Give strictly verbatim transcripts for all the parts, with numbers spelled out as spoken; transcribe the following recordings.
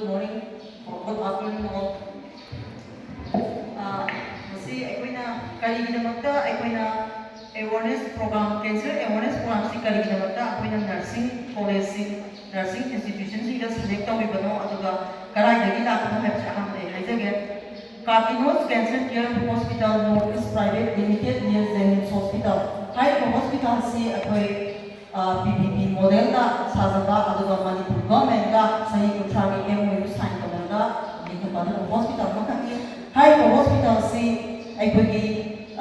Good morning or good afternoon all. ꯑꯥ, ꯃꯁꯤ ꯑꯩꯈꯣꯏꯅ ꯀꯔꯤꯒꯤꯗꯃꯛꯇ ꯑꯩꯈꯣꯏꯅ awareness program, cancer awareness program ꯁꯤ ꯀꯔꯤꯒꯤꯗꯃꯛꯇ ꯑꯩꯈꯣꯏꯅ nursing college ꯁꯤꯡ, nursing institution ꯁꯤꯡꯗ select ꯇꯧꯔꯤꯕꯅꯣ, ꯑꯗꯨꯒ ꯀꯗꯥꯏꯗꯒꯤ ꯂꯥꯛꯄꯅꯣ ꯍꯥꯏꯕꯁꯤ ꯑꯍꯥꯟꯕꯗ ꯑꯩ ꯍꯥꯏꯖꯒꯦ꯫ Cardinos Cancer Care Hospital North East Private Limited near JNIMS Hospital ꯍꯥꯏꯔꯤꯕ hospital ꯑꯁꯤ ꯑꯩꯈꯣꯏ ꯄꯤ ꯄꯤ ꯄꯤ model ꯗ ꯁꯥꯖꯕ, ꯑꯗꯨꯒ ꯃꯅꯤꯄꯨꯔ government ꯀ ꯆꯍꯤ ꯀꯨꯟꯊ꯭ꯔꯥꯒꯤ M O U sign ꯇꯧꯅꯔꯒ ꯂꯤꯡꯈꯠꯄ ꯑꯗꯨꯒꯨꯝꯕ hospital ꯑꯃꯈꯛꯅꯤ꯫ ꯍꯥꯏꯔꯤꯕ hospital ꯑꯁꯤ ꯑꯩꯈꯣꯏꯒꯤ,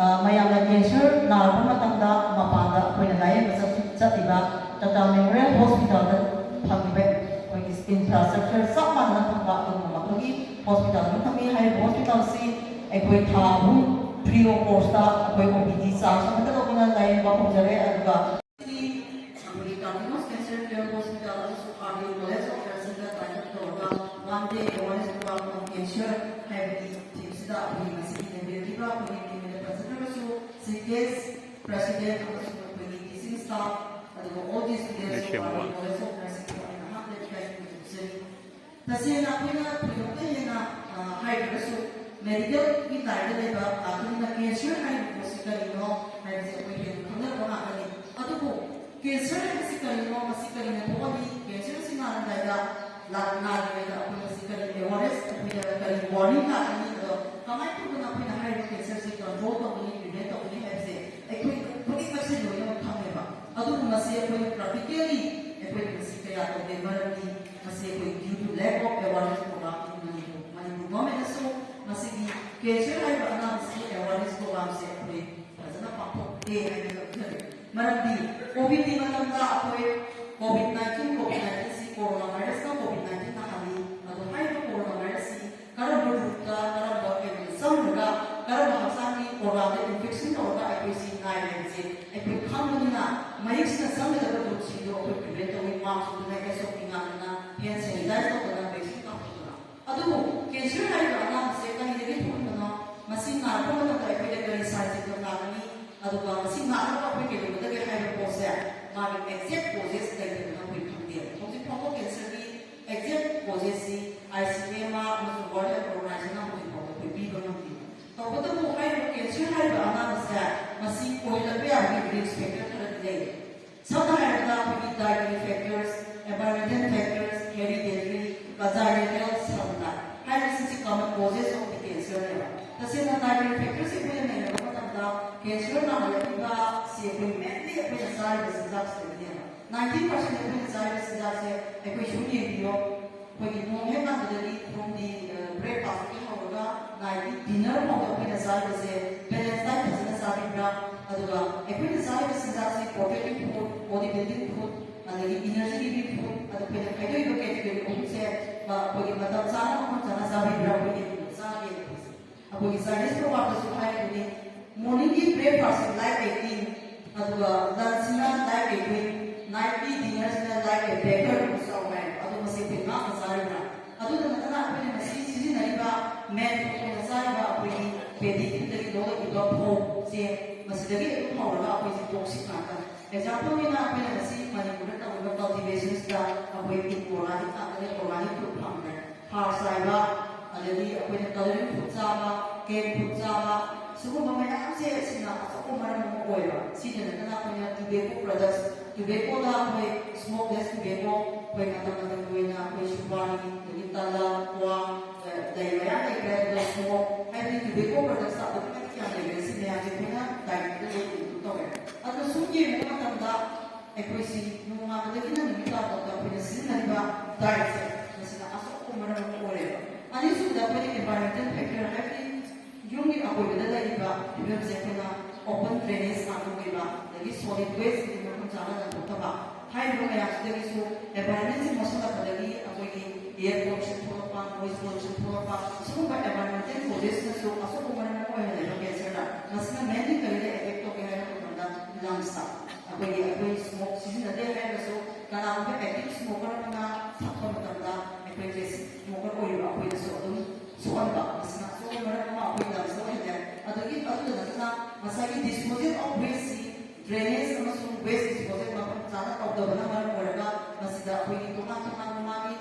ꯑ, ꯃꯌꯥꯝꯅ cancer ꯅꯥꯔꯛꯄ ꯃꯇꯝꯗ ꯃꯄꯥꯟꯗ ꯑꯩꯈꯣꯏꯅ ꯂꯥꯌꯦꯡꯕ ꯆꯠ-, ꯆꯠꯂꯤꯕ Tata Memorial Hospital ꯗ ꯐꯪꯉꯤꯕ ꯑꯩꯈꯣꯏꯒꯤ infrastructure ꯆꯞ ꯃꯥꯟꯅꯅ ꯐꯪꯕ ꯑꯗꯨꯒꯨꯝꯕ ꯃꯈꯜꯒꯤ hospital ꯑꯃꯈꯛꯅꯤ꯫ ꯍꯥꯏꯔꯤꯕ hospital ꯑꯁꯤ ꯑꯩꯈꯣꯏ ꯊꯥ ꯑꯍꯨꯝ free of cost ꯇ ꯑꯩꯈꯣꯏ O P D charge ꯑꯃꯠꯇ ꯂꯧꯗꯅ ꯂꯥꯌꯦꯡꯕ ꯍꯧꯖꯔꯦ꯫ ꯑꯗꯨꯒ ꯑꯩꯈꯣꯏꯒꯤ Cardinos Cancer Care Hospital ꯑꯃꯁꯨꯡ R D College of Nursing ꯒ tie up ꯇꯧꯔꯒ one day awareness program on cancer ꯍꯥꯏꯕꯒꯤ theme ꯁꯤꯗ ꯑꯩꯈꯣꯏꯒꯤ ꯉꯁꯤꯒꯤ ꯂꯩꯕꯤꯔꯛꯂꯤꯕ ꯑꯩꯈꯣꯏꯒꯤ ꯃꯤꯡ ꯑꯣꯏꯅ ꯄꯟꯖꯗ꯭ꯔꯒꯁꯨ C K S president ꯑꯃꯁꯨꯡ ꯑꯩꯈꯣꯏꯒꯤ teaching staff, ꯑꯗꯨꯒ all the students of R D College of Nursing ꯒꯤ ꯑꯣꯏꯅ ꯑꯍꯥꯟꯕꯗ ꯏꯀꯥꯏ ꯈꯨꯝꯅꯕ ꯎꯠꯆꯔꯤ꯫ ꯇꯁꯦꯡꯅ ꯑꯩꯈꯣꯏꯅ ꯊꯣꯏꯗꯣꯛꯅ ꯍꯦꯟꯅ, ꯑ, ꯍꯥꯏꯗ꯭ꯔꯒꯁꯨ medical ꯒꯤ line ꯗ ꯂꯩꯕ ꯉꯥꯛꯇꯅꯤꯅ cancer ꯍꯥꯏꯔꯤꯕ ꯄꯣꯠꯁꯤ ꯀꯔꯤꯅꯣ ꯍꯥꯏꯕꯁꯤ ꯑꯩꯈꯣꯏ ꯍꯦꯟꯅ ꯈꯪꯅꯔꯕ ꯉꯥꯛꯇꯅꯤ꯫ ꯑꯗꯨꯕꯨ cancer ꯍꯥꯏꯕꯁꯤ ꯀꯔꯤꯅꯣ, ꯃꯁꯤ ꯀꯔꯤꯅ ꯊꯣꯛꯍꯜꯂꯤ, cancer ꯑꯁꯤ ꯅꯥꯔꯝꯗꯥꯏꯗ, ꯂꯥ-, ꯅꯥꯗ꯭ꯔꯤꯉꯩꯗ ꯑꯩꯈꯣꯏ ꯃꯁꯤ ꯀꯔꯤ awareness, ꯑꯩꯈꯣꯏꯗ ꯀꯔꯤ warning ꯂꯥꯛꯀꯅꯤ, ꯑꯗꯣ ꯀꯃꯥꯏꯅ ꯇꯧꯗꯅ ꯑꯩꯈꯣꯏꯅ ꯍꯥꯏꯔꯤꯕ cancer ꯁꯤ control ꯇꯧꯒꯅꯤ, prevent ꯇꯧꯒꯅꯤ ꯍꯥꯏꯕꯁꯦ ꯑꯩꯈꯣꯏ ꯈꯨꯗꯤꯡꯃꯛꯁꯦ ꯂꯣꯏꯅꯃꯛ ꯈꯪꯉꯦꯕ꯫ ꯑꯗꯨꯕꯨ ꯃꯁꯤ ꯑꯩꯈꯣꯏꯅ practically ꯑꯩꯈꯣꯏꯅ ꯃꯁꯤ ꯀꯌꯥ ꯇꯧꯗꯦ, ꯃꯔꯝꯗꯤ ꯃꯁꯤ ꯑꯩꯈꯣꯏ due to lack of awareness program in Manipur, Manipur government ꯅꯁꯨ ꯃꯁꯤꯒꯤ cancer ꯍꯥꯏꯔꯤꯕ ꯑꯅꯥꯕꯁꯤꯒꯤ awareness program ꯁꯦ ꯑꯩꯈꯣꯏ ꯐꯖꯅ ꯄꯥꯡꯊꯣꯛꯇꯦ ꯍꯥꯏꯅ ꯂꯧꯖꯔꯦ꯫ ꯃꯔꯝꯗꯤ COVID ꯀꯤ ꯃꯇꯝꯗ ꯑꯩꯈꯣꯏ COVID nineteen, COVID nineteen ꯁꯤ corona virus ꯅ COVID nineteen ꯅꯥꯍꯜꯂꯤ꯫ ꯑꯗꯣ ꯍꯥꯏꯔꯤꯕ corona virus ꯁꯤ ꯀꯔꯝꯕ route ꯇ, ꯀꯔꯝꯕ ꯀꯩꯅꯣꯗ ꯆꯪꯈ꯭ꯔꯒ, ꯀꯔꯝꯕ ꯍꯛꯆꯥꯡꯒꯤ organ ꯗ infection ꯇꯧꯔꯒ ꯑꯩꯈꯣꯏ ꯁꯤ ꯅꯥꯏ ꯍꯥꯏꯕꯁꯦ ꯑꯩꯈꯣꯏ ꯈꯪꯕꯅꯤꯅ, ꯃꯍꯤꯛ ꯁꯤꯅ ꯆꯪꯒꯗꯕ route ꯁꯤꯡꯗꯣ ꯑꯩꯈꯣꯏ prevent ꯇꯧꯏ, mask ꯎꯞꯇꯅ, S O P ꯉꯥꯛꯇꯅ, hand sanitize ꯇꯧꯗꯅ, vaccine ꯀꯥꯞꯊꯣꯛꯇꯅ꯫ ꯑꯗꯨꯕꯨ cancer ꯍꯥꯏꯔꯤꯕ ꯑꯅꯥꯕꯁꯦ ꯀꯔꯤꯗꯒꯤ ꯊꯣꯛꯍꯟꯕꯅꯣ? ꯃꯁꯤ ꯅꯥꯔꯛꯄ ꯃꯇꯝꯗ ꯑꯩꯈꯣꯏꯗ ꯀꯔꯤ side effect ꯂꯥꯛꯀꯅꯤ? ꯑꯗꯨꯒ ꯃꯁꯤ ꯅꯥꯅꯕ ꯑꯩꯈꯣꯏ ꯀꯩꯗꯧꯒꯗꯒꯦ ꯍꯥꯏꯕ ꯄꯣꯠꯁꯦ ꯃꯥꯒꯤ exact causes ꯀꯔꯤꯗꯅꯣ ꯑꯩꯈꯣꯏ ꯈꯪꯗꯦ꯫ ꯍꯧꯖꯤꯛ ꯐꯥꯎꯕ cancer ꯒꯤ exact causes ꯁꯤ ꯇꯁꯦꯡꯅ ꯗꯥꯏꯕꯦꯇꯤꯛ ꯐꯦꯛꯇꯔꯁꯦ ꯑꯩꯈꯣꯏꯅ ꯅꯩꯅꯕ ꯃꯇꯝꯗ ꯀꯦꯟꯁꯔ ꯅꯥꯍꯜꯂꯛꯂꯤꯕꯁꯤ ꯑꯩꯈꯣꯏ ꯃꯦꯟꯂꯤ ꯑꯩꯈꯣꯏꯅ ꯆꯥꯔꯤꯕ ꯆꯤꯟꯖꯥꯛꯁꯤꯗꯒꯤꯅꯦꯕ꯫ ꯅꯥꯏꯟꯇꯤ ꯄꯥꯔꯁꯦꯟ ꯑꯩꯈꯣꯏꯅ ꯆꯥꯔꯤꯕ ꯆꯤꯟꯖꯥꯛꯁꯦ ꯑꯩꯈꯣꯏ ꯁꯨꯝ ꯌꯦꯡꯕꯤꯌꯣ꯫ ꯑꯩꯈꯣꯏꯒꯤ ꯅꯣꯡ ꯍꯦꯛ ꯉꯥꯟꯕꯗꯒꯤ ꯐ꯭ꯔꯣꯝꯗꯤ ꯕ꯭ꯔꯦꯛꯐꯥꯁꯇꯒꯤ ꯍꯧꯔꯒ ꯅꯥꯏꯠꯀꯤ ꯗꯤꯅꯔ ꯐꯥꯎꯗ ꯑꯩꯈꯣꯏꯅ ꯆꯥꯔꯤꯕꯁꯦ ꯕꯦꯂꯦꯟꯁ ꯗꯥꯏꯠ ꯐꯖꯅ ꯆꯥꯕꯤꯕ꯭ꯔꯥ? ꯑꯗꯨꯒ ꯑꯩꯈꯣꯏꯅ ꯆꯥꯔꯤꯕ ꯆꯤꯟꯖꯥꯛꯁꯤ protein food, body building food, ꯑꯗꯒꯤ ꯏꯅꯔꯖꯤ ꯒꯤꯚꯤꯡ ꯐꯨꯗ, ꯑꯗ ꯑꯩꯈꯣꯏꯅ ꯈꯥꯏꯗꯣꯛꯏꯕ ꯀꯦꯇꯦꯒꯣꯔꯤ ꯑꯍꯨꯝꯁꯦ ꯑꯩꯈꯣꯏꯒꯤ ꯃꯇꯝ ꯆꯥꯅ ꯃꯐꯝ ꯆꯥꯅ ꯆꯥꯕꯤꯕ꯭ꯔꯥ? ꯑꯩꯈꯣꯏꯒꯤ ꯆꯥꯒꯦ꯫ ꯑꯩꯈꯣꯏꯒꯤ ꯆꯥꯏꯅꯤꯁ ꯄ꯭ꯔꯣꯚꯥꯔꯕꯇꯁꯨ ꯍꯥꯏꯔꯤꯗꯨꯅꯤ, ꯃꯣꯔꯅꯤꯡꯒꯤ ꯕ꯭ꯔꯦꯛꯐꯥꯁꯁꯦ ꯂꯥꯏꯠ ꯑꯦꯇꯤꯟ, ꯑꯗꯨꯒ ꯂꯟꯁꯁꯤꯅ ꯂꯥꯏꯠ ꯑꯦꯇꯤꯟ, ꯅꯥꯏꯠꯀꯤ ꯗꯤꯅꯔꯁꯤꯅ ꯂꯥꯏꯠ ꯑꯦ ꯕꯦꯀꯔ ꯆꯥꯎ ꯍꯥꯏ꯫ ꯑꯗꯣ ꯃꯁꯤ ꯑꯩꯈꯣꯏ ꯉꯥꯛꯅ ꯆꯥꯔꯤꯕ꯭ꯔꯥ? ꯑꯗꯨꯗ ꯅꯠꯇꯅ ꯑꯩꯈꯣꯏꯅ ꯉꯁꯤ ꯁꯤꯖꯤꯟꯅꯔꯤꯕ ꯃꯦꯟ ꯑꯣꯏꯅ ꯆꯥꯔꯤꯕ ꯑꯩꯈꯣꯏꯒꯤ ꯄꯦꯗꯤ ꯐꯤꯜꯗꯒꯤ ꯂꯧꯔꯛꯏꯕ ꯐꯧꯁꯦ, ꯃꯁꯤꯗꯒꯤ ꯑꯗꯨꯝ ꯍꯧꯔꯒ ꯑꯩꯈꯣꯏꯁꯦ ꯇꯣꯛꯁꯤꯛ ꯉꯥꯛꯇꯅꯤ꯫ ꯑꯦꯛꯖꯥꯝꯄꯜ ꯑꯣꯏꯅ ꯑꯩꯈꯣꯏꯅ ꯉꯁꯤ ꯃꯅꯤꯄꯨꯔꯗ ꯇꯧꯔꯤꯕ ꯀꯜꯇꯤꯚꯦꯁꯟꯁꯤꯗ ꯑꯩꯈꯣꯏ ꯑꯣꯔꯒꯥꯅꯤꯛ ꯉꯥꯛꯇꯅꯤ, ꯑꯣꯔꯒꯥꯅꯤꯛ ꯐꯨꯗ ꯐꯪꯗ꯭ꯔꯦ꯫ ꯍꯥꯔ ꯆꯥꯏꯕ, ꯑꯗꯒꯤ ꯑꯩꯈꯣꯏꯅ ꯀꯂꯔꯤꯡ ꯐꯨꯗ ꯆꯥꯕ, ꯀꯦꯟ ꯐꯨꯗ ꯆꯥꯕ, ꯁꯤꯒꯨꯝꯕ ꯃꯌꯥꯝꯁꯦ ꯁꯤꯅ ꯑꯆꯧꯕ ꯃꯔꯝ ꯑꯃ ꯑꯣꯏꯕ꯫ ꯁꯤꯗ ꯅꯠꯇꯅ ꯑꯩꯈꯣꯏꯅ ꯇꯨꯕꯦꯀꯣ ꯄ꯭ꯔꯗꯛꯁ, ꯇꯨꯕꯦꯀꯣꯗ ꯑꯩꯈꯣꯏ ꯁ꯭ꯃꯣꯛꯂꯦꯁ ꯇꯨꯕꯦꯀꯣ, ꯑꯩꯈꯣꯏ ꯃꯇꯝ ꯃꯇꯝꯒꯤ ꯑꯣꯏꯅ ꯑꯩꯈꯣꯏ ꯁꯨꯄꯥꯔꯤ, ꯑꯗꯒꯤ ꯇꯥꯂꯥ, ꯀ꯭ꯋꯥ, ꯑ, ꯂꯩ ꯃꯌꯥꯝ ꯂꯩꯈ꯭ꯔꯦ꯫ ꯑꯗꯨꯒ ꯁ꯭ꯃꯣꯛ, ꯍꯥꯏꯕꯗꯤ ꯇꯨꯕꯦꯀꯣ ꯄ꯭ꯔꯗꯛꯁ ꯑꯗꯨꯛꯀꯤ ꯃꯇꯤꯛ ꯌꯥꯝ ꯂꯩꯈ꯭ꯔꯦ꯫ ꯁꯤ ꯃꯌꯥꯝꯁꯦ ꯑꯩꯈꯣꯏꯅ ꯗꯥꯏꯠꯇ ꯂꯣꯏ ꯏꯟꯀ꯭ꯂꯨꯗ ꯇꯧꯔꯦ꯫ ꯑꯗꯣ ꯁꯨꯝ ꯌꯦꯡꯕ ꯃꯇꯝꯗ ꯑꯩꯈꯣꯏꯁꯤ ꯅꯣꯡꯉꯥꯟꯕꯗꯒꯤꯅ ꯅꯨꯃꯤꯠ ꯇꯥꯕ ꯐꯥꯎꯗ ꯑꯩꯈꯣꯏꯅ ꯁꯤꯖꯤꯟꯅꯔꯤꯕ ꯗꯥꯏꯠꯁꯦ, ꯃꯁꯤꯅ ꯑꯆꯧꯕ ꯃꯔꯝ ꯑꯃ ꯑꯣꯏꯔꯦꯕ꯫ ꯑꯅꯤꯁꯨꯕꯗ ꯑꯩꯈꯣꯏꯅ ꯑꯦꯟꯚꯥꯏꯔꯣꯟꯃꯦꯟꯇꯦꯜ ꯐꯦꯛꯇꯔ, ꯍꯥꯏꯕꯗꯤ ꯌꯨꯝꯒꯤ ꯑꯀꯣꯏꯕꯗ ꯂꯩꯔꯤꯕ ꯐꯤꯕꯝꯁꯦ ꯑꯩꯈꯣꯏꯅ ꯑꯣꯄꯟ ꯗ꯭ꯔꯦꯅꯦꯖ ꯉꯥꯛꯇ ꯑꯣꯏꯕ, ꯑꯗꯒꯤ ꯁꯣꯂꯤꯗ ꯋꯦꯁ ꯃꯐꯝ ꯆꯥꯅ ꯂꯪꯊꯣꯛꯇꯕ ꯍꯥꯏꯔꯤꯕ ꯃꯌꯥꯝꯁꯤꯗꯒꯤꯁꯨ ꯑꯦꯟꯚꯥꯏꯔꯣꯟꯃꯦꯟꯁꯦ ꯃꯣꯠꯁꯤꯜꯂꯛꯄꯗꯒꯤ ꯑꯩꯈꯣꯏꯒꯤ ꯑꯦꯌꯔ ꯄꯣꯂꯨꯁꯟ ꯊꯣꯛꯂꯛꯄ, ꯅꯣꯏꯁ ꯄꯣꯂꯨꯁꯟ ꯊꯣꯛꯂꯛꯄ, ꯁꯤꯒꯨꯝꯕ ꯑꯦꯟꯚꯥꯏꯔꯣꯟꯃꯦꯟꯇꯦꯜ ꯀꯣꯖꯦꯁꯅꯁꯨ ꯑꯆꯧꯕ ꯃꯔꯝ ꯑꯃ ꯑꯣꯏꯍꯜꯂꯦꯕ ꯀꯦꯟꯁꯔꯗ꯫ ꯃꯁꯤꯅ ꯃꯦꯟꯂꯤ ꯀꯔꯤꯗ ꯑꯦꯐꯦꯛ ꯇꯧꯒꯦ ꯍꯥꯏꯕ ꯃꯇꯝꯗ ꯂꯪꯁꯇ꯫ ꯑꯩꯈꯣꯏꯒꯤ, ꯑꯩꯈꯣꯏ ꯁ꯭ꯃꯣꯛ ꯁꯤꯖꯤꯟꯅꯗꯦ ꯍꯥꯏꯔꯒꯁꯨ ꯀꯅꯥꯒꯨꯝꯕ ꯑꯦꯛꯇꯤꯚ ꯁ꯭ꯃꯣꯀꯔ ꯑꯃꯅ ꯊꯛꯄ ꯃꯇꯝꯗ ꯑꯩꯈꯣꯏ ꯄꯦꯁꯤꯚ ꯁ꯭ꯃꯣꯀꯔ ꯑꯣꯏꯔꯤꯕ ꯑꯩꯈꯣꯏꯗꯁꯨ ꯑꯗꯨꯝ ꯁꯣꯛꯍꯟꯕ꯫ ꯃꯁꯤꯅ ꯑꯆꯧꯕ ꯃꯔꯝ ꯑꯃ ꯑꯩꯈꯣꯏ ꯂꯪꯁꯇ ꯑꯣꯏꯍꯜꯂꯦ꯫ ꯑꯗꯒꯤ ꯑꯗꯨꯗ ꯅꯠꯇꯅ ꯉꯁꯥꯏꯒꯤ ꯗꯤꯁꯄꯣꯖꯦꯜ ꯑꯣꯐ ꯋꯦꯁꯁꯤ, ꯗ꯭ꯔꯦꯅꯦꯖ ꯑꯃꯁꯨꯡ ꯋꯦꯁ ꯗꯤꯁꯄꯣꯖꯦꯜ ꯃꯐꯝ ꯆꯥꯅ ꯇꯧꯗꯕꯅ ꯃꯔꯝ ꯑꯣꯏꯔꯒ ꯃꯁꯤꯗ ꯑꯩꯈꯣꯏꯒꯤ ꯇꯣꯉꯥꯟ ꯇꯣꯉꯥꯟꯕ ꯃꯥꯒꯤ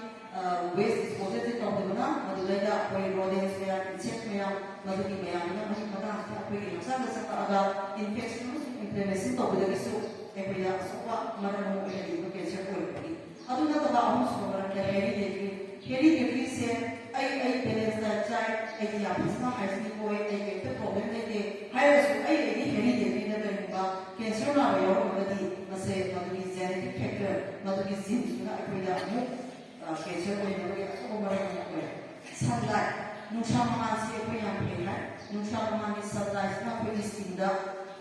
ꯋꯦꯁ ꯗꯤꯁꯄꯣꯖꯦꯜꯁꯦ ꯇꯧꯗꯕꯅ ꯃꯗꯨꯗꯩꯗ ꯑꯩꯈꯣꯏ ꯔꯣꯗꯦꯟꯁ ꯃꯌꯥꯝ, ꯏꯟꯁꯦꯛ ꯃꯌꯥꯝ, ꯃꯗꯨꯒꯤ ꯃꯌꯥꯝꯗꯨꯅ ꯃꯍꯤꯛ ꯃꯇꯥꯡꯁꯤꯗ ꯑꯩꯈꯣꯏꯒꯤ ꯍꯛꯆꯥꯡꯗ ꯆꯪꯉꯛꯑꯒ ꯏꯟꯐꯦꯛꯁꯟ ꯑꯃꯁꯨꯡ ꯏꯟꯐ꯭ꯂꯦꯃꯦꯁꯟ ꯇꯧꯕꯗꯒꯤꯁꯨ ꯑꯩꯈꯣꯏꯗ ꯑꯆꯧꯕ ꯃꯔꯝ ꯑꯃ ꯑꯣꯏꯍꯜꯂꯤꯕ ꯀꯦꯟꯁꯔ ꯑꯣꯏꯔꯛꯄꯒꯤ꯫ ꯑꯗꯨ ꯅꯠꯇꯕ ꯑꯍꯨꯝꯁꯨꯕ ꯃꯔꯝꯗ ꯍꯦꯔꯤꯗꯦꯇꯔꯤ꯫ ꯍꯦꯔꯤꯗꯦꯇꯔꯤꯁꯦ ꯑꯩ, ꯑꯩ ꯄꯦꯔꯦꯟꯁꯇ ꯆꯥ ꯑꯩꯗꯤ ꯌꯥꯝ ꯐꯖꯅ ꯍꯥꯏꯖꯅꯤꯡꯉꯣꯏ, ꯑꯩ ꯀꯩꯝꯇ ꯄ꯭ꯔꯣꯕ꯭ꯂꯦꯝ ꯂꯩꯇꯦ ꯍꯥꯏꯔꯁꯨ, ꯑꯩ ꯑꯩꯒꯤ ꯍꯦꯔꯤꯗꯦꯇ꯭ꯔꯤꯗ ꯀꯔꯤꯒꯨꯝꯕ ꯀꯦꯟꯁꯔ ꯅꯥꯕ ꯌꯥꯎꯔꯝꯃꯒꯗꯤ, ꯃꯁꯦ ꯃꯗꯨꯒꯤ ꯖꯦꯅꯦꯇꯤꯛ ꯐꯦꯛꯇꯔ, ꯃꯗꯨꯒꯤ ꯖꯤꯟꯁꯇꯨꯅ ꯑꯩꯈꯣꯏꯗ ꯑꯃꯨꯛ ꯀꯦꯟꯁꯔ ꯑꯣꯏꯅꯕꯒꯤ ꯑꯆꯧꯕ ꯃꯔꯝ ꯑꯃ ꯑꯣꯏꯔꯦ꯫ ꯁꯟꯂꯥꯏꯠ, ꯅꯨꯡꯁꯥ ꯃꯉꯥꯜꯁꯤ ꯑꯩꯈꯣꯏ ꯌꯥꯝ ꯐꯩ ꯍꯥꯏ꯫ ꯅꯨꯡꯁꯥ ꯃꯉꯥꯜꯒꯤ ꯁꯟꯂꯥꯏꯠꯁꯤꯅ ꯑꯩꯈꯣꯏꯒꯤ ꯁ꯭ꯀꯤꯟꯗ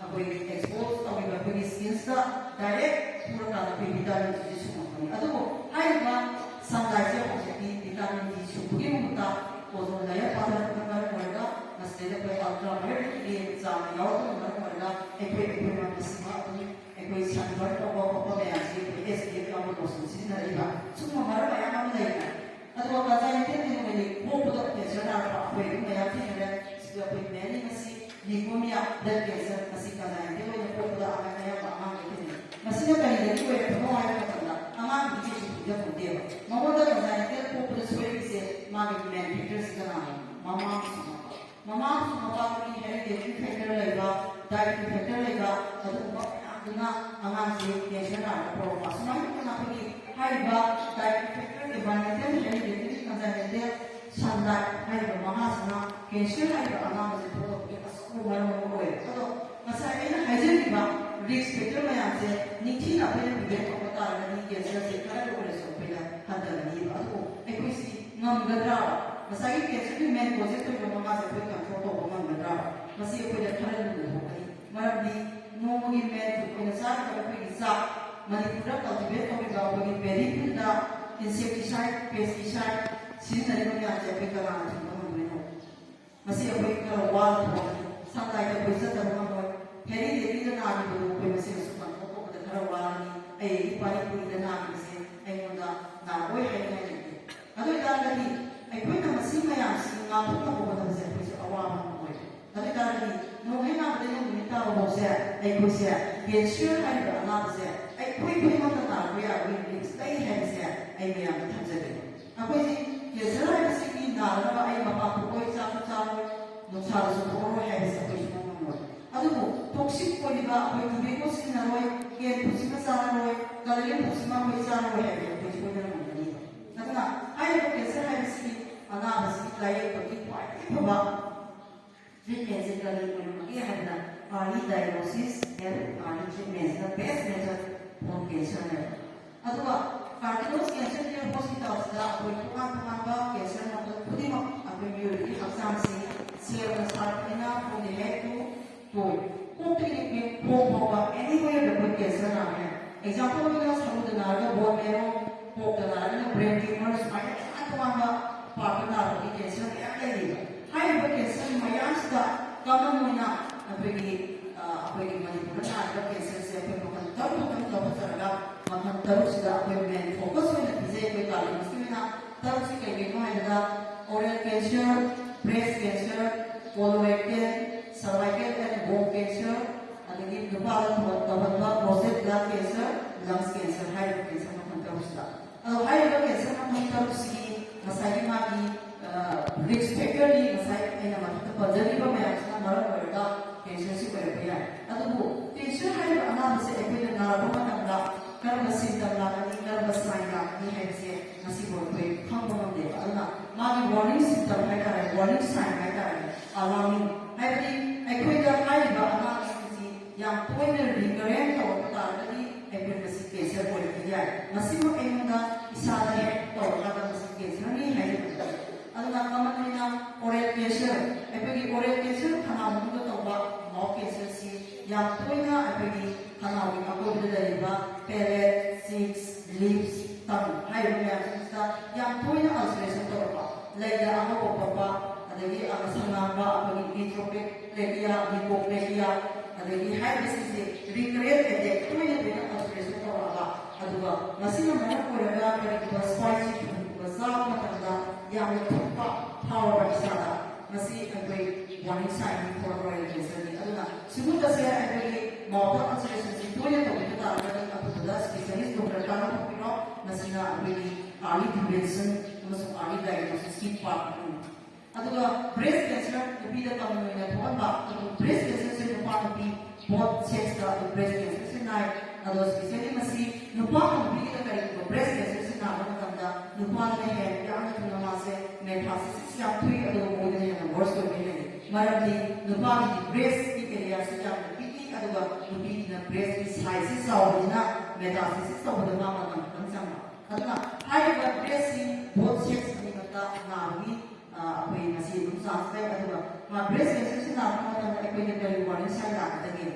ꯑꯩꯈꯣꯏ ꯑꯦꯛꯁꯄꯣꯖ ꯇꯧꯔꯤꯕ ꯑꯩꯈꯣꯏꯒꯤ ꯁ꯭ꯀꯤꯟꯁꯤꯗ ꯗꯥꯏꯔꯦꯛ ꯐꯨꯔꯀꯥꯟꯗ ꯑꯩꯈꯣꯏ ꯚꯤꯇꯥꯃꯤꯟ ꯗꯤꯁꯦ ꯁꯨꯡꯉꯛꯄꯅꯤ꯫ ꯑꯗꯨꯕꯨ ꯍꯥꯏꯔꯤꯕ ꯁꯟꯂꯥꯏꯠꯁꯦ ꯍꯧꯖꯤꯛꯇꯤ ꯚꯤꯇꯥꯃꯤꯟ ꯗꯤ ꯁꯨꯡꯕꯒꯤ ꯃꯍꯨꯠꯇ ꯑꯣꯖꯣꯟ ꯂꯦꯌꯔ ꯄꯥꯊꯔꯛꯄꯅ ꯃꯔꯝ ꯑꯣꯏꯔꯒ, ꯃꯁꯤꯗꯩꯗ ꯑꯩꯈꯣꯏ ꯑꯜꯇ꯭ꯔꯥ ꯚꯥꯏꯌꯣꯂꯦꯠ ꯔꯦ ꯆꯥꯡ ꯌꯥꯎꯔꯛꯄꯅ ꯃꯔꯝ ꯑꯣꯏꯔꯒ ꯑꯩꯈꯣꯏ ꯑꯩꯈꯣꯏ ꯃꯁꯤꯃ ꯑꯗꯨꯝ ꯑꯩꯈꯣꯏ ꯁꯟꯕꯔꯟ ꯇꯧꯕ ꯈꯣꯠꯄ ꯃꯌꯥꯝꯁꯦ ꯑꯩꯈꯣꯏ ꯑꯦꯁ ꯄꯤ ꯑꯦꯐ ꯌꯥꯎꯕ ꯂꯣꯁꯟ ꯁꯤꯖꯤꯟꯅꯔꯤꯕ, ꯁꯤꯒꯨꯝꯕ ꯃꯔꯝ ꯃꯌꯥꯝ ꯑꯃ ꯂꯩꯔꯦ꯫ ꯑꯗꯨꯒ ꯀꯥꯖꯥꯏꯟꯇꯦꯜ ꯄꯅꯤꯃꯣꯅꯤ ꯄꯣꯛꯄꯗ ꯀꯦꯟꯁꯔ ꯅꯥꯔꯛꯄ ꯑꯩꯈꯣꯏ ꯑꯗꯨꯝ ꯃꯌꯥꯝ ꯊꯦꯡꯅꯔꯦ꯫ ꯁꯤꯗ ꯑꯩꯈꯣꯏ ꯃꯦꯟꯂꯤ ꯃꯁꯤ ꯂꯤꯀꯣꯃꯤꯌꯥ, ꯕ꯭ꯂꯗ ꯀꯦꯟꯁꯔ, ꯃꯁꯤ ꯀꯥꯖꯥꯏꯟꯇꯦꯜ ꯑꯣꯏꯅ ꯄꯣꯛꯄꯗ ꯑꯉꯥꯡ ꯑꯌꯥꯝꯕ ꯑꯉꯥꯡꯗ ꯊꯦꯡꯅꯩ꯫ ꯃꯁꯤꯅ ꯀꯔꯤꯗꯒꯤ ꯑꯣꯏꯔꯛꯄꯅꯣ ꯍꯥꯏꯕ ꯃꯇꯝꯗ, ꯑꯉꯥꯡꯗꯨꯗꯤ ꯀꯩꯁꯨ ꯈꯪꯖꯄꯣꯟꯇꯦꯕ꯫ ꯃꯉꯣꯟꯗ ꯀꯥꯖꯥꯏꯟꯇꯦꯜ ꯄꯣꯛꯄꯗ ꯁꯣꯏꯔꯤꯁꯦ ꯃꯥꯒꯤ ꯃꯦꯟ ꯐꯦꯛꯇꯔꯁꯤ ꯀꯅꯥꯅꯣ? ꯃꯃꯥ ꯑꯃꯁꯨꯡ ꯃꯄꯥ꯫ ꯃꯃꯥ ꯑꯃꯁꯨꯡ ꯃꯄꯥꯗꯒꯤ ꯍꯦꯔꯤꯗꯦꯇꯔꯤ ꯐꯦꯛꯇꯔ ꯂꯩꯕ, ꯗꯥꯏꯠꯀꯤ ꯐꯦꯛꯇꯔ ꯂꯩꯕ, ꯑꯗꯨꯒꯨꯝꯕ ꯃꯌꯥꯝꯗꯨꯅ ꯑꯉꯥꯡꯁꯦ ꯀꯦꯟꯁꯔ ꯅꯥꯔꯒ ꯄꯣꯛꯂꯛꯄ꯫ ꯑꯁꯨꯃꯥꯏꯅ ꯇꯧꯗꯅ ꯑꯩꯈꯣꯏꯒꯤ ꯍꯥꯏꯔꯤꯕ ꯗꯥꯏꯠꯀꯤ ꯐꯦꯛꯇꯔ, ꯏꯟꯚꯥꯏꯔꯣꯟꯃꯦꯟꯇꯦꯜ, ꯍꯦꯔꯤꯗꯦꯇꯔꯤ, ꯀꯟꯖꯥꯏꯅꯦꯟꯇꯦꯜ, ꯁꯟꯂꯥꯏꯠ ꯍꯥꯏꯔꯤꯕ ꯃꯉꯥꯁꯤꯅ ꯀꯦꯟꯁꯔ ꯍꯥꯏꯔꯤꯕ ꯑꯅꯥꯕꯁꯦ ꯊꯣꯛꯂꯛꯄꯒꯤ ꯑꯆꯧꯕ ꯃꯔꯝ ꯑꯃ ꯑꯣꯏꯔꯦ꯫ ꯑꯗꯣ ꯉꯁꯥꯏ ꯑꯩꯅ ꯍꯥꯏꯖꯈꯤꯕ ꯔꯤꯁ꯭ꯛ ꯐꯦꯛꯇꯔ ꯃꯌꯥꯝꯁꯦ ꯅꯤꯡꯊꯤꯅ ꯑꯩꯈꯣꯏꯅ ꯄ꯭ꯔꯤꯚꯦꯟ ꯇꯧꯕ ꯇꯥꯔꯒꯗꯤ ꯀꯦꯟꯁꯔꯁꯦ ꯈꯔꯗ ꯑꯣꯏꯔꯁꯨ ꯑꯩꯈꯣꯏꯅ ꯍꯟꯊꯒꯅꯤꯕ꯫ ꯑꯗꯨꯕꯨ ꯑꯩꯈꯣꯏꯁꯤ ꯉꯝꯒꯗ꯭ꯔꯥ? ꯉꯁꯥꯏꯒꯤ ꯀꯦꯟꯁꯔꯒꯤ ꯃꯦꯟ ꯀꯣꯖꯦꯁ ꯑꯣꯏꯕ ꯃꯉꯥꯁꯦ ꯑꯩꯈꯣꯏ ꯀꯟꯇ꯭ꯔꯣꯜ ꯇꯧꯕ ꯉꯝꯒꯗ꯭ꯔꯥ? ꯃꯁꯤ ꯑꯩꯈꯣꯏꯗ ꯈꯔ ꯂꯨꯅ ꯊꯣꯛꯀꯅꯤ꯫ ꯃꯔꯝꯗꯤ ꯅꯣꯡꯃꯒꯤ ꯃꯦꯟ ꯐꯨꯗ ꯑꯣꯏꯅ ꯆꯥꯔꯤꯕ ꯑꯩꯈꯣꯏꯒꯤ ꯆꯥꯛ, ꯃꯅꯤꯄꯨꯔꯗ ꯀꯜꯇꯤꯚꯦꯠ ꯇꯧꯔꯤꯕ ꯑꯩꯈꯣꯏꯒꯤ ꯄꯦꯗꯤ ꯐꯤꯜꯗ ꯏꯟꯁꯦꯛꯇꯤꯁꯥꯏꯠ, ꯄꯦꯁꯇꯤꯁꯥꯏꯠ ꯁꯤꯖꯤꯟꯅꯔꯤꯕ ꯃꯌꯥꯝꯁꯦ ꯑꯩꯈꯣꯏ ꯀꯅꯥꯅ ꯊꯤꯡꯕ ꯉꯝꯗꯣꯏꯅꯣ? ꯃꯁꯤ ꯑꯩꯈꯣꯏ ꯈꯔ ꯋꯥꯅ ꯊꯣꯛꯀꯅꯤ꯫ ꯁꯟꯂꯥꯏꯠꯇ ꯑꯩꯈꯣꯏ ꯆꯠꯇꯕ ꯉꯝꯃꯣꯏ꯫ ꯍꯦꯔꯤꯗꯦꯇꯔꯤꯗ ꯅꯥꯈꯤꯕꯗꯨ ꯑꯩꯈꯣꯏ ꯃꯁꯤ ꯑꯁꯨꯛ ꯀꯟꯇ꯭ꯔꯣꯜ ꯇꯧꯕꯗ ꯈꯔ ꯋꯥꯒꯅꯤ꯫ ꯑꯩ ꯑꯩꯒꯤ ꯄꯥꯔꯤ ꯄꯨꯔꯤꯗ ꯅꯥꯈꯤꯕꯁꯦ ꯑꯩꯉꯣꯟꯗ ꯅꯥꯔꯛꯑꯣꯏ ꯍꯥꯏꯅꯤꯡꯉꯥꯏ ꯂꯩꯇꯦ꯫ ꯑꯗꯨ ꯑꯣꯏꯇꯥꯔꯒꯗꯤ ꯑꯩꯈꯣꯏꯅ ꯃꯁꯤ ꯃꯌꯥꯝꯁꯤ ꯉꯥꯛꯊꯣꯛꯅꯕ ꯍꯣꯠꯅꯕꯁꯦ ꯑꯩꯈꯣꯏꯁꯨ ꯑꯋꯥꯕ ꯑꯃ ꯑꯣꯏꯔꯦ꯫ ꯑꯗꯨ ꯑꯣꯏꯇꯥꯔꯒꯗꯤ ꯅꯣꯡꯍꯦꯛ ꯅꯥꯕꯗꯒꯤ ꯅꯨꯃꯤꯠ ꯇꯥꯕ ꯐꯥꯎꯁꯦ ꯑꯩꯈꯣꯏꯁꯦ ꯀꯦꯟꯁꯔ ꯍꯥꯏꯔꯤꯕ ꯑꯅꯥꯕꯁꯦ ꯑꯩꯈꯣꯏ ꯈꯨꯗꯤꯡꯃꯛꯇ ꯅꯥꯔꯛꯄ ꯌꯥꯕꯒꯤ ꯔꯤꯁ꯭ꯛ ꯂꯩ ꯍꯥꯏꯕꯁꯦ ꯑꯩ ꯃꯌꯥꯝꯗ ꯊꯝꯖꯒꯦ꯫ ꯑꯩꯈꯣꯏꯁꯤ ꯀꯦꯟꯁꯔ ꯍꯥꯏꯕꯁꯤꯒꯤ ꯅꯥꯗꯅꯕ ꯑꯩ ꯃꯄꯥꯟ ꯊꯣꯛꯑꯣꯏ, ꯆꯥꯛꯁꯨ ꯆꯥꯔꯣꯏ, ꯅꯨꯡꯁꯥꯗꯁꯨ ꯊꯣꯛꯑꯔꯣꯏ ꯍꯥꯏꯕꯁꯦ ꯑꯩꯈꯣꯏ ꯁꯨꯡꯉꯝ ꯉꯝꯃꯣꯏ꯫ ꯑꯗꯨꯕꯨ ꯇꯣꯛꯁꯤꯛ ꯑꯣꯏꯔꯤꯕ ꯑꯩꯈꯣꯏ ꯇꯨꯕꯦꯀꯣ ꯁꯤꯖꯤꯟꯅꯔꯣꯏ, ꯀꯦꯟ ꯐꯨꯗꯁꯤꯃ ꯆꯥꯔꯔꯣꯏ, ꯀꯂꯔꯤꯡ ꯐꯨꯗꯁꯤꯃ ꯑꯩꯈꯣꯏ ꯆꯥꯔꯔꯣꯏ ꯍꯥꯏꯕꯗꯤ ꯑꯩꯈꯣꯏ ꯁꯣꯏꯗꯅ ꯉꯝꯒꯅꯤ꯫ ꯑꯗꯨꯅ ꯍꯥꯏꯔꯤꯕ ꯀꯦꯟꯁꯔ ꯍꯥꯏꯕꯁꯤꯒꯤ ꯑꯅꯥꯕꯁꯤꯒꯤ ꯂꯥꯌꯦꯡꯕꯒꯤ treatmentꯁꯦ ꯀꯔꯤ ꯑꯣꯏꯔꯝꯃꯒꯦ ꯍꯥꯏꯕꯗ early diagnosis and early treatmentꯁꯤꯅ best method for cancerꯅꯦꯕ꯫ ꯑꯗꯨꯒ Cardinal's Cancer Care Hospitalꯁꯤꯗ ꯑꯩꯈꯣꯏ ꯇꯣꯉꯥꯟ ꯇꯣꯉꯥꯟꯕ cancer ꯃꯈꯜ ꯈꯨꯗꯤꯡꯃꯛ ꯑꯩꯈꯣꯏ ꯃꯤꯑꯣꯏꯕꯒꯤ ꯍꯛꯆꯥꯡꯁꯤ cellꯅ ꯁꯥꯔꯛꯄꯅꯤꯅ from the head to toe, ꯀꯣꯛꯇꯒꯤ ꯈꯣꯡ ꯐꯥꯎꯕ anywhere ꯑꯩꯈꯣꯏ cancer ꯅꯥꯕ ꯌꯥꯏ꯫ Example ꯑꯣꯏꯅ ꯁꯔꯨꯗ ꯅꯥꯔꯒ bone marrow, ꯀꯣꯛꯇ ꯅꯥꯔꯒꯅ brain tumor, ꯁꯨꯃꯥꯏꯅ ꯇꯣꯉꯥꯟ ꯇꯣꯉꯥꯟꯕ partꯇ ꯅꯥꯕꯒꯤ cancer ꯃꯌꯥꯝ ꯂꯩꯔꯤꯕ꯫ ꯍꯥꯏꯔꯤꯕ cancer ꯃꯌꯥꯝꯁꯤꯗ common ꯑꯣꯏꯅ ꯑꯩꯈꯣꯏꯒꯤ ꯑ, ꯑꯩꯈꯣꯏꯒꯤ ꯃꯅꯤꯄꯨꯔꯗ ꯅꯥꯔꯤꯕ cancerꯁꯦ ꯑꯩꯈꯣꯏ ꯃꯈꯜ ꯇꯔꯨꯛ ꯈꯛꯇꯪ ꯂꯧꯈꯠꯆꯔꯒ ꯃꯈꯜ ꯇꯔꯨꯛꯁꯤꯗ ꯑꯩꯈꯣꯏ main focus ꯑꯣꯏꯅ ꯄꯤꯖꯩ ꯑꯩꯈꯣꯏ Cardinalsꯀꯤ ꯑꯣꯏꯅ꯫ ꯇꯔꯨꯛꯁꯤ ꯀꯩ ꯀꯩꯅꯣ ꯍꯥꯏꯕꯗ oral cancer, breast cancer, colorectal, cervical and bone cancer, ꯑꯗꯒꯤ ꯅꯨꯄꯥꯗ ꯇꯧꯍꯟꯕ prostate gland cancer, lungs cancer ꯍꯥꯏꯔꯤꯕ cancer ꯃꯈꯜ ꯇꯔꯨꯛꯁꯤꯗ꯫ ꯑꯗꯣ ꯍꯥꯏꯔꯤꯕ cancer ꯃꯈꯜ ꯇꯔꯨꯛꯁꯤꯒꯤ ꯉꯁꯥꯏꯒꯤ ꯃꯥꯒꯤ risk factorꯗꯤ ꯉꯁꯥꯏ ꯑꯩꯅ ꯃꯊꯛꯇ ꯄꯟꯖꯈꯤꯕ ꯃꯌꯥꯝꯁꯤꯅ ꯃꯔꯝ ꯑꯣꯏꯔꯒ cancerꯁꯤ ꯑꯣꯏꯔꯛꯄ ꯌꯥꯏ꯫ ꯑꯗꯨꯕꯨ cancer ꯍꯥꯏꯔꯤꯕ ꯑꯅꯥꯕꯁꯦ ꯑꯩꯈꯣꯏꯅ ꯅꯥꯔꯛꯄ ꯃꯇꯝꯗ ꯀꯔꯝꯕ symptom ꯂꯥꯛꯀꯅꯤ, ꯀꯔꯝꯕ sign ꯂꯥꯛꯀꯅꯤ ꯍꯥꯏꯕꯁꯦ ꯉꯁꯤꯕꯨ ꯑꯩꯈꯣꯏ ꯈꯪꯕ ꯉꯝꯗꯦꯕ꯫ ꯑꯗꯨꯅ ꯃꯥꯒꯤ warning symptom ꯍꯥꯏꯇꯥꯔꯦ, warning sign ꯍꯥꯏꯇꯥꯔꯦ, alarming ꯍꯥꯏꯕꯗꯤ ꯑꯩꯈꯣꯏꯗ ꯍꯥꯏꯔꯤꯕ ꯑꯅꯥꯕꯁꯤꯡꯁꯤ ꯌꯥꯝ ꯇꯣꯏꯅ recurrent ꯇꯧꯔꯛꯄ ꯇꯥꯔꯒꯗꯤ ꯑꯩꯈꯣꯏ ꯃꯁꯤ cancer ꯑꯣꯏꯔꯛꯄ ꯌꯥꯏ꯫ ꯃꯁꯤꯃꯛ ꯑꯩꯉꯣꯟꯗ ꯏꯁꯥꯗ ꯍꯦꯛ ꯇꯧꯔꯀꯥꯟꯗ ꯃꯁꯤ cancerꯅꯤ ꯍꯥꯏꯖꯕ ꯅꯠꯇꯦ꯫ ꯑꯗꯨꯅ common ꯑꯣꯏꯅ oral cancer, ꯑꯩꯈꯣꯏꯒꯤ oral cancer ꯈꯅꯥꯎ ꯃꯅꯨꯡꯗ ꯇꯧꯕ mouth cancerꯁꯤ ꯌꯥꯝ ꯇꯣꯏꯅ ꯑꯩꯈꯣꯏꯒꯤ ꯈꯅꯥꯎꯒꯤ ꯑꯀꯣꯏꯕꯗ ꯂꯩꯔꯤꯕ palate, cheeks, lips, tongue ꯍꯥꯏꯔꯤꯕ ꯃꯌꯥꯝꯁꯤꯡꯁꯤꯗ ꯌꯥꯝ ꯇꯣꯏꯅ ulceration ꯇꯧꯔꯛꯄ, ꯂꯩꯗ ꯑꯉꯧꯕ ꯄꯛꯄ, ꯑꯗꯒꯤ ꯑꯃꯁꯨꯡ ꯉꯥꯡꯕ ꯑꯩꯈꯣꯏꯒꯤ neutropenia, leukoplakia, ꯑꯗꯒꯤ ꯍꯥꯏꯔꯤꯕꯁꯤꯡꯁꯦ recurrent attack ꯇꯣꯏꯅ ꯇꯣꯏꯅ ulceration ꯇꯧꯔꯛꯑꯕ, ꯑꯗꯨꯒ ꯃꯁꯤꯅ ꯃꯔꯝ ꯑꯣꯏꯔꯒ ꯀꯔꯤꯒꯨꯝꯕ spicy foodꯒꯨꯝꯕ ꯆꯥꯕ ꯃꯇꯝꯗ ꯌꯥꯝꯅ ꯊꯨꯝꯕ ꯐꯥꯎꯔꯕ ꯏꯁꯥꯗ, ꯃꯁꯤ ꯑꯩꯈꯣꯏ warning signꯅꯤ for oral cancerꯅꯤ꯫ ꯑꯗꯨꯅ ꯁꯤꯒꯨꯝꯕꯁꯦ ꯑꯩꯈꯣꯏꯒꯤ mouthꯇ ulcerationꯁꯤ ꯇꯣꯏꯅ ꯇꯧꯕꯤꯕ ꯇꯥꯔꯒꯗꯤ ꯑꯊꯨꯕꯗ specialist doctor ꯇꯥꯟꯅꯊꯣꯛꯄꯤꯔꯣ꯫ ꯃꯁꯤꯅ ꯑꯩꯈꯣꯏꯒꯤ early prevention ꯑꯃꯁꯨꯡ early diagnosisꯀꯤ part ꯑꯃꯅꯤ꯫ ꯑꯗꯨꯒ breast cancer ꯅꯨꯄꯤꯗ common ꯑꯣꯏꯅ ꯊꯣꯛꯍꯟꯕ, ꯑꯗꯨ breast cancerꯁꯦ ꯅꯨꯄꯥ ꯅꯨꯄꯤ both sexꯇ ꯑꯗꯨ breast cancerꯁꯦ ꯅꯥꯏ꯫ ꯑꯗꯣ specially ꯃꯁꯤ ꯅꯨꯄꯥꯒ ꯅꯨꯄꯤꯒꯤꯗ ꯀꯔꯤꯒꯨꯝꯕ breast cancerꯁꯦ ꯅꯥꯕ ꯃꯇꯝꯗ ꯅꯨꯄꯥꯗꯅ ꯍꯦꯟꯅ ꯌꯥꯝꯅ ꯊꯨꯅ ꯃꯥꯁꯦ metastasis ꯌꯥꯝ ꯊꯨꯏ, ꯑꯗꯨꯒ ꯃꯣꯏꯗꯅ ꯍꯦꯟꯅ worse ꯑꯣꯏꯕ ꯍꯦꯜꯂꯤ꯫ ꯃꯔꯝꯗꯤ ꯕ꯭ꯔꯦꯁꯀꯤ ꯑꯦꯔꯤꯌꯥꯁꯤ ꯌꯥꯝꯅ ꯄꯤꯛꯏ, ꯑꯗꯨꯒ ꯅꯨꯄꯤꯒꯤꯅ ꯕ꯭ꯔꯦꯁꯀꯤ ꯁꯥꯏꯖꯁꯤ ꯆꯥꯎꯕꯅꯤꯅ ꯃꯦꯇꯥꯁꯇꯦꯁꯤꯁ ꯇꯧꯕꯗ ꯃꯥ ꯃꯇꯝ ꯈꯤꯇꯪ ꯆꯪꯕ꯫ ꯑꯗꯨꯅ ꯍꯥꯏꯔꯤꯕ ꯕ꯭ꯔꯦꯁꯁꯤ ꯕꯣꯠ ꯁꯦꯛꯁ ꯑꯅꯤꯃꯛꯇ ꯅꯥꯕꯒꯤ ꯑ, ꯑꯩꯈꯣꯏ ꯃꯁꯤ ꯑꯗꯨꯝ ꯆꯥꯟꯁ ꯂꯩ꯫ ꯑꯗꯨꯒ ꯃꯥ ꯕ꯭ꯔꯦꯁ ꯀꯦꯟꯁꯔꯁꯤ ꯅꯥꯔꯛꯄ ꯃꯇꯝꯗ ꯑꯩꯈꯣꯏꯅ ꯀꯔꯤ ꯋꯥꯔꯅꯤꯡ ꯁꯥꯏꯟ ꯂꯥꯛꯀꯗꯒꯦ?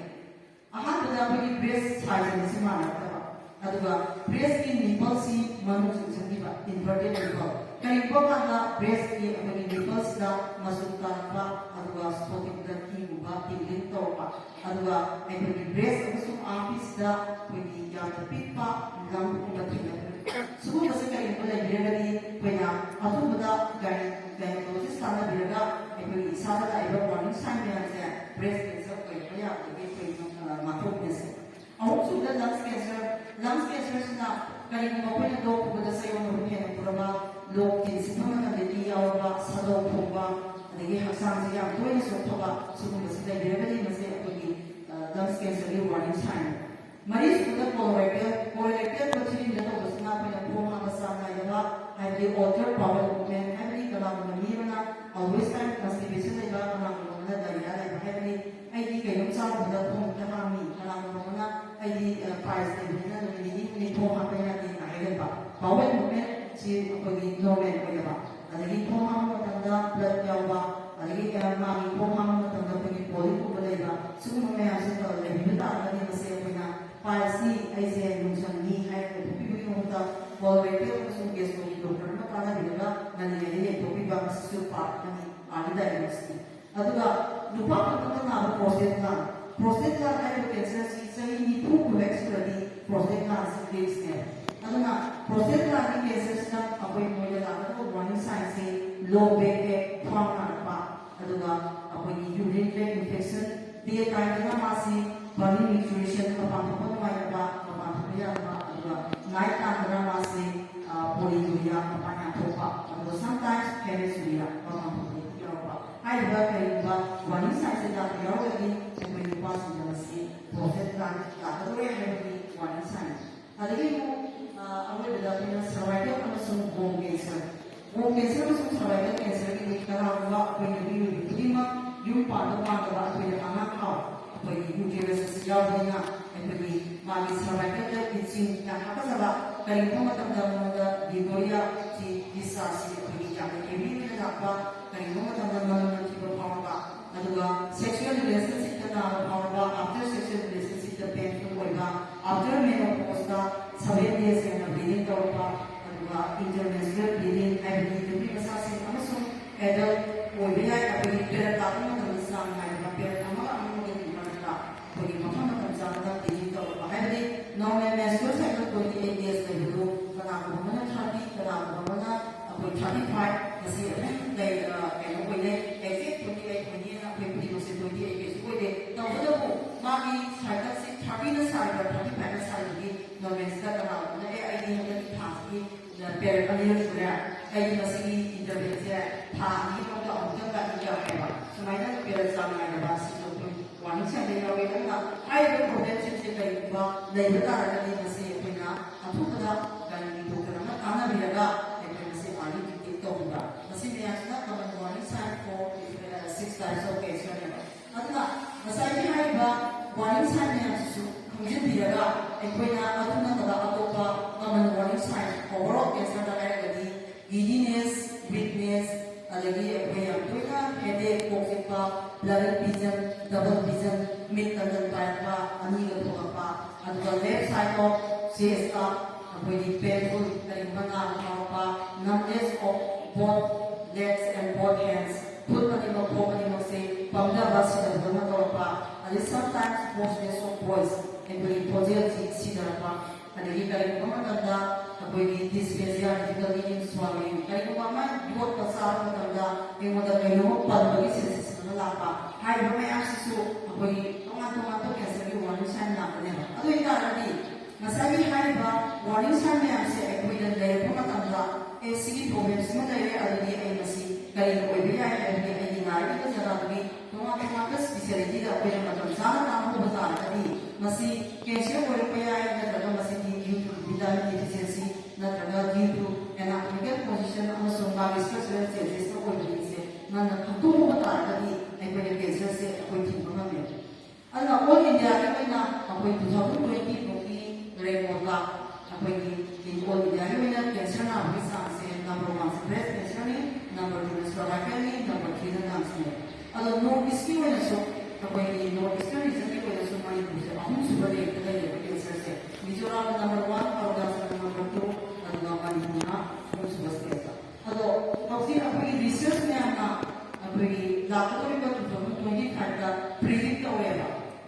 ꯑꯍꯥꯟꯕꯗ ꯑꯩꯈꯣꯏꯒꯤ ꯕ꯭ꯔꯦꯁ ꯁꯥꯏꯖ ꯑꯅꯤꯁꯤ ꯃꯥꯟꯅꯔꯛꯇꯕ, ꯑꯗꯨꯒ ꯕ꯭ꯔꯦꯁꯀꯤ ꯅꯤꯄꯜꯁꯤ ꯃꯅꯨꯡ ꯆꯪꯁꯤꯟꯈꯤꯕ, ꯏꯟꯚꯔꯇꯦꯠ ꯅꯤꯄꯜ꯫ ꯀꯔꯤꯒꯨꯝꯕ ꯀꯥꯟꯗ ꯕ꯭ꯔꯦꯁꯀꯤ ꯑꯩꯈꯣꯏꯒꯤ ꯅꯤꯄꯜꯁꯤꯗ ꯃꯆꯨꯝ ꯇꯥꯔꯛꯄ, ꯑꯗꯨꯒ ꯁꯣꯛꯈꯤꯕꯗ ꯀꯤꯒꯨꯝꯕ ꯇꯤꯡꯂꯤꯡ ꯇꯧꯔꯛꯄ, ꯑꯗꯨꯒ ꯑꯩꯈꯣꯏꯒꯤ ꯕ꯭ꯔꯦꯁ ꯑꯃꯁꯨꯡ ꯑꯥꯔꯝꯄꯤꯠꯁꯤꯗ ꯑꯩꯈꯣꯏꯒꯤ ꯌꯥꯝꯅ ꯄꯤꯛꯄ ꯂꯝꯒꯨꯝꯕ ꯊꯦꯡꯅꯕ꯫ ꯁꯤꯒꯨꯝꯕꯁꯦ ꯀꯔꯤꯒꯨꯝꯕ ꯂꯩꯕꯤꯔꯒꯗꯤ ꯑꯩꯈꯣꯏꯅ ꯑꯊꯨꯕꯗ ꯒꯥꯏꯅꯤ-, ꯒꯥꯏꯅꯤꯀꯣꯂꯣꯖꯤꯁ ꯇꯥꯟꯅꯕꯤꯔꯒ ꯑꯩꯈꯣꯏꯒꯤ ꯏꯁꯥꯗ ꯂꯥꯛꯏꯕ ꯋꯥꯔꯅꯤꯡ ꯁꯥꯏꯟ ꯃꯌꯥꯝꯁꯦ ꯕ꯭ꯔꯦꯁ ꯀꯦꯟꯁꯔ ꯑꯣꯏꯔꯛꯄ ꯌꯥꯕꯗꯒꯤ ꯑꯩꯈꯣꯏ ꯉꯥꯛ-, ꯑ, ꯉꯥꯛꯊꯣꯛꯃꯤꯟꯅꯁꯤ꯫ ꯑꯍꯨꯝꯁꯨꯕꯗ ꯂꯪꯁ ꯀꯦꯟꯁꯔ꯫ ꯂꯪꯁ ꯀꯦꯟꯁꯔꯁꯤꯅ ꯀꯔꯤꯒꯨꯝꯕ ꯑꯩꯈꯣꯏꯅ ꯂꯣꯛ ꯈꯨꯕꯗ ꯆꯌꯣꯜ ꯃꯔꯨ ꯍꯦꯟꯅ ꯄꯨꯔꯕ, ꯂꯣꯛ ꯇꯤꯟ ꯁꯤꯠꯄ ꯃꯇꯝꯗ ꯏ ꯌꯥꯎꯔꯕ, ꯁꯥꯗꯣꯡ ꯊꯣꯡꯕ, ꯑꯗꯒꯤ ꯍꯛꯆꯥꯡꯁꯦ ꯌꯥꯝ ꯇꯣꯏꯅ ꯆꯣꯛꯊꯕ, ꯁꯤꯒꯨꯝꯕꯁꯤ ꯂꯩꯕꯤꯔꯒꯗꯤ ꯃꯁꯤ ꯑꯩꯈꯣꯏꯒꯤ, ꯑ, ꯂꯪꯁ ꯀꯦꯟꯁꯔꯒꯤ ꯋꯥꯔꯅꯤꯡ ꯁꯥꯏꯟꯅꯤ꯫ ꯃꯔꯤꯁꯨꯕꯗ ꯀꯣꯂꯣꯔꯦꯛꯇꯦꯜ, ꯀꯣꯂꯣꯔꯦꯛꯇꯦꯜ ꯄ꯭ꯔꯣꯇꯤꯟꯗ ꯇꯧꯕꯁꯤꯅ ꯑꯩꯈꯣꯏꯅ ꯈꯣꯡ ꯍꯥꯝꯕ ꯆꯥꯡ ꯅꯥꯏꯗꯕ, ꯍꯥꯏꯕꯗꯤ altered bowel movement, ꯍꯥꯏꯕꯗꯤ ꯀꯅꯥꯒꯨꯝꯕ ꯃꯤ ꯑꯃꯅ always time constipation ꯂꯩꯕ, ꯀꯅꯥꯒꯨꯝꯕ ꯑꯃꯅ diarrhea ꯂꯩꯕ, ꯍꯥꯏꯕꯗꯤ ꯑꯩꯗꯤ ꯀꯩꯅꯣꯝ ꯆꯥꯔꯨꯕꯗ ꯈꯣꯡ ꯍꯦꯛꯇ ꯍꯥꯝꯃꯤ, ꯀꯅꯥꯒꯨꯝꯕ ꯑꯃꯅ ꯑꯩꯗꯤ, ꯑ, piles ꯂꯩꯕꯅꯤꯅ ꯅꯨꯃꯤꯠ ꯅꯤꯅꯤ ꯍꯨꯝꯅꯤ ꯈꯣꯡ ꯍꯥꯝꯕ ꯌꯥꯗꯦ ꯍꯥꯏꯒꯟꯕ꯫ Bowel movement ꯁꯤ ꯑꯩꯈꯣꯏꯒꯤ normal ꯑꯣꯏꯗꯕ, ꯑꯗꯒꯤ ꯈꯣꯡ ꯍꯥꯝꯕ ꯃꯇꯝꯗ blood ꯌꯥꯎꯕ, ꯑꯗꯒꯤ ꯀꯌꯥ ꯃꯥꯒꯤ ꯈꯣꯡ ꯍꯥꯝꯕ ꯃꯇꯝꯗ ꯑꯩꯈꯣꯏꯒꯤ polypꯒꯨꯝꯕ ꯂꯩꯕ, ꯁꯤꯒꯨꯝꯕ ꯃꯌꯥꯝꯁꯦ ꯂꯩꯕꯤꯕ ꯇꯥꯔꯒꯗꯤ ꯃꯁꯤ ꯑꯩꯈꯣꯏꯅ piles ꯁꯤ ꯑꯩꯁꯦ ꯅꯨꯡꯁꯪꯅꯤ ꯍꯥꯏꯔꯒ ꯂꯧꯊꯣꯛꯄꯤꯕꯒꯤ ꯃꯍꯨꯠꯇ colorectal ꯑꯃꯁꯨꯡ gastroꯒꯤ doctor ꯑꯃ ꯇꯥꯟꯅꯕꯤꯔꯒ ꯉꯜꯂꯤꯉꯩꯗ ꯌꯦꯡꯊꯣꯛꯄꯤꯕ, ꯃꯁꯤꯁꯨ part ꯑꯃꯅꯤ early diagnosis ꯀꯤ꯫ ꯑꯗꯨꯒ ꯅꯨꯄꯥ ꯈꯛꯇꯗ ꯅꯥꯕ prostate gland, prostate gland ꯍꯥꯏꯔꯤꯕ cancer ꯁꯤ ꯆꯍꯤ ꯅꯤꯐꯨ ꯍꯦꯛ ꯁꯨꯔꯗꯤ prostate gland ꯁꯤ risk ꯅꯦꯕ꯫ ꯑꯗꯨꯅ prostate gland ꯀꯤ cancer ꯁꯤꯅ ꯑꯩꯈꯣꯏ ꯃꯣꯏꯗ ꯂꯥꯛꯀꯗꯕ warning sign ꯁꯦ low back ache, ꯈ꯭ꯋꯥꯡ ꯅꯥꯔꯛꯄ, ꯑꯗꯨꯒ ꯑꯩꯈꯣꯏꯒꯤ urinary tract infection, day time ꯗꯅ ꯃꯥꯁꯤ burning micturition, ꯃꯄꯥꯟ ꯊꯣꯛꯄ ꯅꯨꯡꯉꯥꯏꯇꯕ, ꯃꯄꯥꯟ ꯊꯣꯛꯄ ꯌꯥꯗꯕ, ꯑꯗꯨꯒ night time ꯗꯅ ꯃꯥꯁꯤ, ꯑ, polyuria, ꯃꯄꯥꯟ ꯌꯥꯝ ꯊꯣꯛꯄ, ꯑꯗꯨꯒ sometimes hematuria, ꯃꯄꯥꯟ ꯊꯣꯛꯄ ꯌꯥꯎꯔꯛꯄ꯫ ꯍꯥꯏꯔꯤꯕ ꯀꯔꯤꯒꯨꯝꯕ warning sign ꯁꯦ ꯂꯥꯛꯄ ꯌꯥꯎꯔꯒꯗꯤ ꯑꯩꯈꯣꯏ ꯅꯨꯄꯥꯁꯤꯡꯗ ꯃꯁꯤ prostate gland ꯂꯥꯛꯀꯗꯧꯔꯦ ꯍꯥꯏꯕꯒꯤ warning sign ꯅꯤ꯫ ꯑꯗꯒꯤ ꯑꯃꯨꯛ, ꯑ, ꯑꯔꯣꯏꯕꯗ ꯑꯩꯈꯣꯏꯅ cervical ꯑꯃꯁꯨꯡ bone cancer, bone cancer ꯑꯃꯁꯨꯡ cervical cancer ꯒꯤꯗꯤ ꯀꯅꯥꯒꯨꯝꯕ ꯑꯩꯈꯣꯏ ꯅꯨꯄꯤ ꯑꯣꯏꯕꯤ ꯈꯨꯗꯤꯡꯃꯛ ꯌꯨꯝ ꯄꯥꯟꯕ ꯄꯥꯟꯗꯕ ꯑꯩꯈꯣꯏꯅ ꯑꯉꯥꯡ ꯐꯥꯎ ꯑꯩꯈꯣꯏꯒꯤ ꯌꯨꯇꯦꯔꯁ ꯑꯁꯤ ꯌꯥꯎꯕꯅꯤꯅ ꯑꯩꯈꯣꯏꯒꯤ ꯃꯥꯒꯤ ꯁꯔꯚꯥꯏꯀꯦꯜꯗ ꯏꯠꯁꯤꯡ ꯌꯥꯝ ꯍꯥꯀꯠꯆꯕ, ꯀꯔꯤꯒꯨꯝꯕ ꯃꯇꯝꯗ ꯃꯉꯣꯟꯗ ꯂꯤꯕꯣꯔꯤꯌꯥꯁꯤ ꯗꯤꯁꯆꯥꯔꯖꯁꯤ ꯑꯩꯈꯣꯏꯒꯤ ꯌꯥꯝꯅ ꯍꯦꯚꯤ ꯑꯣꯏꯅ ꯂꯥꯛꯄ, ꯀꯔꯤꯒꯨꯝꯕ ꯃꯇꯝꯗ ꯃꯅꯝ ꯅꯝꯊꯤꯕ ꯐꯥꯎꯔꯛꯄ, ꯑꯗꯨꯒ ꯁꯦꯛꯁꯨꯋꯦꯜ ꯔꯤꯂꯦꯁꯟꯁꯤꯞꯇ ꯅꯥꯕ ꯐꯥꯎꯔꯛꯄ, ꯑꯥꯐꯇꯔ ꯁꯦꯛꯁꯨꯋꯦꯜ ꯔꯤꯂꯦꯁꯟꯁꯤꯞꯇ ꯄꯦꯟꯐꯨꯜ ꯑꯣꯏꯕ, ꯑꯥꯐꯇꯔ ꯃꯦꯅꯣꯄꯣꯖꯇ ꯁꯚꯦꯟ ꯗꯦꯖ ꯍꯦꯟꯅ ꯕ꯭ꯂꯤꯗꯤꯡ ꯇꯧꯔꯛꯄ, ꯑꯗꯨꯒ ꯏꯟꯇꯔꯃꯦꯟꯁꯇ꯭ꯔꯨꯑꯦꯜ ꯕ꯭ꯂꯤꯗꯤꯡ ꯍꯥꯏꯕꯗꯤ ꯅꯨꯄꯤ ꯃꯆꯥꯁꯤꯡ ꯑꯃꯁꯨꯡ ꯑꯦꯗꯜꯠ ꯑꯣꯏꯕ ꯌꯥꯏ꯫ ꯑꯩꯈꯣꯏꯒꯤ ꯄꯦꯔꯦꯠ ꯂꯥꯛꯄ ꯃꯇꯝꯗ ꯆꯥꯡ ꯅꯥꯏꯗꯕ, ꯄꯦꯔꯦꯠ ꯑꯃꯒ ꯑꯃꯒꯒꯤ ꯃꯔꯛꯇ ꯑꯩꯈꯣꯏꯒꯤ ꯃꯐꯝ ꯃꯇꯝ ꯆꯥꯅ ꯕ꯭ꯂꯤꯗꯤꯡ ꯇꯧꯔꯛꯄ ꯍꯥꯏꯕꯗꯤ normal menstrual cycle twenty eight days ꯂꯩꯕꯗꯨ ꯀꯅꯥꯒꯨꯝꯕ ꯑꯃꯅ ꯊꯥꯔꯇꯤ, ꯀꯅꯥꯒꯨꯝꯕ ꯑꯃꯅ ꯑꯩꯈꯣꯏ ꯊꯥꯔꯇꯤ ꯐꯥꯏꯚ, ꯃꯁꯤ ꯑꯗꯨꯝ ꯂꯩ, ꯑ, ꯀꯩꯅꯣ ꯑꯣꯏꯅꯩ꯫ ꯑꯦꯛꯖꯦꯛ ꯇ꯭ꯋꯦꯟꯇꯤ ꯑꯩꯠ ꯑꯣꯏꯅꯤꯅ ꯑꯩꯈꯣꯏ ꯈꯨꯗꯤꯡꯃꯛꯁꯦ ꯇ꯭ꯋꯦꯟꯇꯤ ꯑꯩꯠ ꯀꯩꯁꯨ ꯑꯣꯏꯗꯦ꯫ ꯇꯧꯕꯇꯕꯨ ꯃꯥꯒꯤ ꯁꯥꯏꯀꯜꯁꯤ ꯊꯥꯔꯇꯤꯅ ꯁꯥꯔꯤꯕ꯭ꯔꯥ, ꯊꯥꯔꯇꯤ ꯐꯥꯏꯚꯅ ꯁꯥꯔꯤꯕꯒꯤ ꯅꯣꯔꯃꯦꯜꯁꯤꯗ ꯀꯅꯥꯒꯨꯝꯕꯅ, "ꯑꯦ, ꯑꯩꯗꯤ ꯍꯟꯗꯛꯀꯤ ꯊꯥꯁꯤꯒꯤ ꯄꯦꯔꯦꯠ ꯑꯅꯤꯔꯛ ꯁꯨꯔꯦ, ꯑꯩꯗꯤ ꯃꯁꯤꯒꯤ ꯏꯟꯇꯔꯚꯦꯜꯁꯦ ꯊꯥ ꯑꯅꯤꯒꯤ ꯃꯅꯨꯡꯗ ꯑꯃꯨꯛꯇꯪ ꯂꯥꯛꯏ" ꯍꯥꯏꯕ ꯁꯨꯃꯥꯏꯅ ꯄꯦꯔꯦꯠ ꯆꯥꯡ ꯅꯥꯏꯗꯕ ꯑꯁꯤꯁꯨ ꯑꯩꯈꯣꯏ ꯋꯥꯔꯅꯤꯡ ꯁꯥꯏꯟꯗ ꯌꯥꯎꯋꯤ꯫ ꯑꯗꯨꯅ ꯍꯥꯏꯔꯤꯕ ꯄ꯭ꯔꯣꯕ꯭ꯂꯦꯝꯁꯤꯡꯁꯦ ꯀꯔꯤꯒꯨꯝꯕ ꯂꯩꯕ ꯇꯥꯔꯒꯗꯤ ꯃꯁꯤ ꯑꯩꯈꯣꯏꯅ ꯑꯊꯨꯕꯗ ꯒꯥꯏꯅꯤꯒꯤ ꯗꯣꯛꯇꯔ ꯑꯃ ꯇꯥꯟꯅꯕꯤꯔꯒ ꯑꯩꯈꯣꯏ ꯃꯁꯤ ꯑꯥꯔꯂꯤ ꯗꯤꯇꯦꯛ ꯇꯧꯕꯤꯕ꯫ ꯃꯁꯤ ꯃꯌꯥꯝꯁꯤꯅ common warning sign for six types of cancer ꯅꯦꯕ꯫ ꯑꯗꯨꯅ ꯉꯁꯥꯏꯒꯤ ꯍꯥꯏꯔꯤꯕ ꯋꯥꯔꯅꯤꯡ ꯁꯥꯏꯟ ꯃꯌꯥꯝꯁꯤꯁꯨ ꯈꯪꯖꯤꯟꯕꯤꯔꯒ ꯑꯩꯈꯣꯏꯅ ꯑꯗꯨ ꯅꯠꯇꯕ ꯑꯇꯣꯞꯄ common warning sign overall cancer ꯗ ꯍꯥꯏꯔꯒꯗꯤ giddiness, weakness, ꯑꯗꯒꯤ ꯑꯩꯈꯣꯏ ꯌꯥꯝ ꯇꯣꯏꯅ headache, ꯀꯣꯛ ꯆꯤꯛꯄ, blurred vision, double vision, ꯃꯤꯠ ꯇꯟꯗꯟ ꯄꯥꯏꯔꯛꯄ, ꯑꯅꯤꯒ ꯊꯣꯛꯂꯛꯄ, ꯑꯗꯨꯒ left side of chest ꯇ ꯑꯩꯈꯣꯏꯒꯤ painful, ꯀꯔꯤꯒꯨꯝꯕ ꯅꯥꯕ ꯐꯥꯎꯔꯛꯄ, numbness of both legs and both hands, ꯈꯨꯠ ꯑꯅꯤꯃꯛ, ꯈꯣꯡ ꯑꯅꯤꯃꯛꯁꯦ ꯄꯪꯊꯕ, ꯁꯤꯊꯕꯗꯧꯅ ꯇꯧꯔꯛꯄ, ꯑꯗꯩ sometimes hoarseness of voice, ꯑꯩꯈꯣꯏꯒꯤ ꯈꯣꯟꯖꯦꯜꯁꯤ ꯁꯤꯊꯔꯛꯄ, ꯑꯗꯒꯤ ꯀꯔꯤꯒꯨꯝꯕ ꯃꯇꯝꯗ ꯑꯩꯈꯣꯏꯒꯤ dysphagia, difficulty in swallowing, ꯀꯔꯤꯒꯨꯝꯕ ꯑꯃ ꯌꯣꯠꯄ ꯆꯥꯕ ꯃꯇꯝꯗ ꯑꯩꯉꯣꯟꯗ ꯀꯩꯅꯣꯝꯃ ꯄꯟꯕꯒꯤ sensation ꯑꯃ ꯂꯥꯛꯄ, ꯍꯥꯏꯔꯤꯕ ꯃꯌꯥꯝꯁꯤꯁꯨ ꯑꯩꯈꯣꯏꯒꯤ ꯇꯣꯉꯥꯟ ꯇꯣꯉꯥꯟꯕ cancer ꯒꯤ warning sign ꯉꯥꯛꯇꯅꯦꯕ꯫ ꯑꯗꯨ ꯑꯣꯏꯇꯥꯔꯒꯗꯤ ꯉꯁꯥꯏꯒꯤ ꯍꯥꯏꯔꯤꯕ warning sign ꯃꯌꯥꯝꯁꯦ ꯑꯩꯈꯣꯏꯗ ꯂꯩꯔꯛꯄ ꯃꯇꯝꯗ, "ꯑꯦ, ꯁꯤꯒꯤ problem ꯁꯤꯃ ꯂꯩꯔꯦ, ꯑꯗꯨꯗꯤ ꯑꯩ ꯃꯁꯤ ꯀꯔꯤꯅ ꯑꯣꯏꯕ ꯌꯥꯏ?" ꯍꯥꯏꯕꯗꯤ ꯑꯩꯒꯤ ꯅꯥꯔꯤꯕ ꯖꯒꯥꯗꯨꯒꯤ ꯇꯣꯉꯥꯟ ꯇꯣꯉꯥꯟꯕ speciality ꯗ ꯑꯩꯈꯣꯏꯅ ꯃꯇꯝ ꯆꯥꯅ ꯇꯥꯟꯅꯍꯧꯕ ꯇꯥꯔꯒꯗꯤ ꯃꯁꯤ cancer ꯑꯣꯏꯔꯛꯄ ꯌꯥꯏ, ꯅꯠꯇ꯭ꯔꯒ ꯃꯁꯤꯗꯤ due to vitamin deficiency ꯅꯠꯇ꯭ꯔꯒ due to anatomical position ꯑꯃꯁꯨꯡ ꯃꯥꯒꯤ structural changes ꯅ ꯑꯣꯏꯕꯅꯤꯁꯦ ꯉꯟꯅ ꯈꯪꯗꯣꯛꯍꯧꯕ ꯇꯥꯔꯒꯗꯤ ꯑꯩꯈꯣꯏꯅ ꯀꯦꯟꯁꯔꯁꯦ ꯑꯩꯈꯣꯏ ꯊꯤꯡꯕ ꯉꯝꯃꯦ꯫ ꯑꯗꯨꯅ ꯑꯣꯜ ꯏꯟꯗꯤꯌꯥꯒꯤ ꯑꯣꯏꯅ ꯑꯩꯈꯣꯏ ꯇꯨ ꯊꯥꯎꯖꯟ ꯇ꯭ꯋꯦꯟꯇꯤ ꯐꯣꯔꯒꯤ ꯔꯦꯀꯣꯔꯗ ꯑꯩꯈꯣꯏꯒꯤ ꯑꯣꯜ ꯏꯟꯗꯤꯌꯥꯒꯤ ꯑꯣꯏꯅ ꯀꯦꯟꯁꯔ ꯅꯥꯕꯒꯤ ꯆꯥꯡꯁꯦ ꯅꯝꯕꯔ ꯋꯥꯟꯁꯦ ꯕ꯭ꯔꯦꯁ ꯀꯦꯟꯁꯔꯅꯤ, ꯅꯝꯕꯔ ꯇꯨꯅ ꯁꯔꯚꯥꯏꯀꯦꯜꯅꯤ, ꯅꯝꯕꯔ ꯊ꯭ꯔꯤꯗ ꯂꯪꯁꯅꯦ꯫ ꯑꯗꯣ ꯅꯣꯔꯠ ꯏꯁꯀꯤ ꯑꯣꯏꯅꯁꯨ ꯑꯩꯈꯣꯏꯒꯤ ꯅꯣꯔꯠ ꯏꯁꯇꯔꯟ ꯔꯤꯖꯟꯒꯤ ꯑꯣꯏꯅꯁꯨ ꯃꯅꯤꯄꯨꯔꯁꯦ ꯑꯍꯨꯝꯁꯨꯕ ꯔꯦꯡꯛꯇ ꯂꯩꯔꯦꯕ ꯀꯦꯟꯁꯔꯁꯦ꯫ ꯃꯤꯖꯣꯔꯥꯝꯅ ꯅꯝꯕꯔ ꯋꯥꯟ, ꯑꯔꯨꯅꯥꯆꯜꯅ ꯅꯝꯕꯔ ꯇꯨ, ꯑꯗꯨꯒ ꯃꯅꯤꯄꯨꯔꯅ ꯑꯍꯨꯝꯁꯨꯕ ꯁ꯭ꯇꯦꯠꯇ꯫ ꯑꯗꯣ ꯍꯧꯖꯤꯛ ꯑꯩꯈꯣꯏꯒꯤ ꯔꯤꯁꯔꯁ ꯃꯌꯥꯝꯅ ꯑꯩꯈꯣꯏꯒꯤ ꯂꯥꯛꯀꯗꯧꯔꯤꯕ ꯇꯨ ꯊꯥꯎꯖꯟ ꯇ꯭ꯋꯦꯟꯇꯤ ꯐꯥꯏꯚꯇ ꯄ꯭ꯔꯤꯗꯤꯛ ꯇꯧꯋꯦꯕ꯫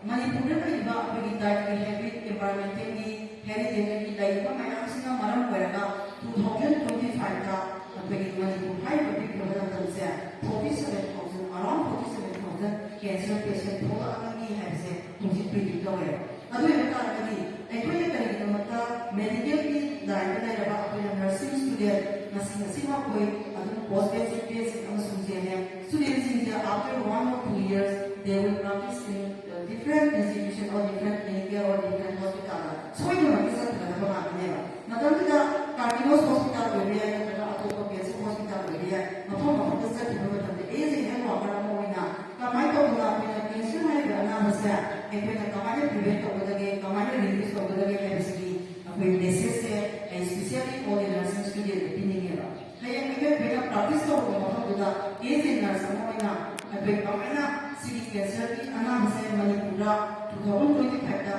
ꯃꯅꯤꯄꯨꯔꯗ ꯂꯩꯔꯤꯕ ꯑꯩꯈꯣꯏꯒꯤ ꯗꯥꯏꯠꯀꯤ ꯍꯦꯕꯤꯠ, ꯏꯟꯚꯥꯏꯔꯣꯟꯃꯦꯟꯇꯦꯜꯒꯤ ꯍꯦꯔꯤꯇꯦꯖꯀꯤ ꯂꯩꯔꯤꯕ ꯃꯌꯥꯝꯁꯤꯅ ꯃꯔꯝ ꯑꯣꯏꯔꯒ ꯇꯨ ꯊꯥꯎꯖꯟ ꯇ꯭ꯋꯦꯟꯇꯤ ꯐꯥꯏꯚꯇ ꯑꯩꯈꯣꯏꯒꯤ ꯃꯅꯤꯄꯨꯔ ꯍꯥꯏꯔꯤꯕ ꯄꯤꯛꯈ꯭ꯔꯕ ꯂꯝꯗꯝꯁꯦ forty seven thousand, around forty seven thousand cancer patient ꯊꯣꯛꯂꯛꯑꯒꯅꯤ ꯍꯥꯏꯕꯁꯦ ꯍꯧꯖꯤꯛ ꯄ꯭ꯔꯤꯗꯤꯛ ꯇꯧꯋꯦ꯫ ꯑꯗꯨ ꯑꯣꯏꯕ ꯇꯥꯔꯒꯗꯤ ꯑꯩꯈꯣꯏꯅ ꯀꯔꯤꯒꯤꯗꯃꯛꯇ ꯃꯦꯗꯤꯀꯦꯜꯒꯤ ꯂꯥꯏꯟꯗ ꯂꯩꯔꯕ ꯑꯩꯈꯣꯏꯅ ꯅꯔꯁꯤꯡ ꯁ꯭ꯇꯨꯗꯦꯟ ꯉꯁꯤ ꯉꯁꯤꯃꯛ ꯑꯩꯈꯣꯏ ꯑꯗꯨꯝ ꯄꯣꯁ ꯒ꯭ꯔꯦꯖꯨꯑꯦꯠ ꯕꯦꯁꯤꯛ ꯑꯃꯁꯨꯡ ꯖꯦ ꯑꯦꯟ ꯑꯦꯝ ꯁ꯭ꯇꯨꯗꯦꯟꯁꯤꯡꯁꯦ after one or two years they will practice in different institution or different clinical or different hospital ꯁꯣꯏꯗꯅꯃꯛꯀꯤ ꯆꯠꯀꯗꯕ ꯉꯥꯛꯇꯅꯦꯕ꯫ ꯃꯇꯝꯗꯨꯗ ꯀꯥꯔꯗꯤꯅꯣꯁ ꯍꯣꯁꯄꯤꯇꯥꯜ ꯑꯣꯏꯕ ꯌꯥꯏ, ꯅꯠꯇ꯭ꯔꯒ ꯑꯇꯣꯞꯄ ꯕꯦꯁꯤꯛ ꯍꯣꯁꯄꯤꯇꯥꯜ ꯑꯣꯏꯕ ꯌꯥꯏ, ꯃꯐꯝ ꯃꯐꯝꯗ ꯆꯠꯈꯤꯕ ꯃꯇꯝꯗ ꯑꯦꯖ ꯑꯦ ꯍꯦꯜꯊ ꯋꯥꯔꯀꯔ ꯑꯃ ꯑꯣꯏꯅ ꯀꯃꯥꯏꯅ ꯇꯧꯗꯅ ꯑꯩꯈꯣꯏꯅ ꯀꯦꯟꯁꯔ ꯍꯥꯏꯔꯤꯕ ꯑꯅꯥꯕꯁꯦ ꯑꯩꯈꯣꯏꯅ ꯀꯃꯥꯏꯅ ꯄ꯭ꯔꯤꯚꯦꯟ ꯇꯧꯒꯗꯒꯦ, ꯀꯃꯥꯏꯅ ꯔꯤꯗ꯭ꯌꯨꯁ ꯇꯧꯒꯗꯒꯦ ꯍꯥꯏꯕꯁꯤꯒꯤ ꯑꯩꯈꯣꯏ ꯃꯦꯁꯦꯖꯁꯦ ꯑꯩ ꯁ꯭ꯄꯦꯁꯤꯌꯦꯜꯂꯤ ꯑꯣꯜ ꯏꯟꯗꯤꯌꯥ ꯅꯔꯁꯤꯡ ꯁ꯭ꯇꯨꯗꯦꯟꯗ ꯄꯤꯅꯤꯡꯉꯦꯕ꯫ ꯍꯌꯦꯡ ꯑꯩꯈꯣꯏ ꯑꯩꯈꯣꯏꯅ ꯄ꯭ꯔꯥꯛꯇꯤꯁ ꯇꯧꯕ ꯃꯐꯝꯗꯨꯗ ꯑꯦꯖ ꯑꯦ ꯅꯔꯁ ꯑꯃ ꯑꯣꯏꯅ ꯑꯩꯈꯣꯏ ꯀꯃꯥꯏꯅ ꯁꯤꯒꯤ ꯀꯦꯟꯁꯔꯒꯤ ꯑꯅꯥꯕꯁꯦ ꯃꯅꯤꯄꯨꯔꯗ ꯇꯨ ꯊꯥꯎꯖꯟ ꯇ꯭ꯋꯦꯟꯇꯤ ꯐꯥꯏꯚꯇ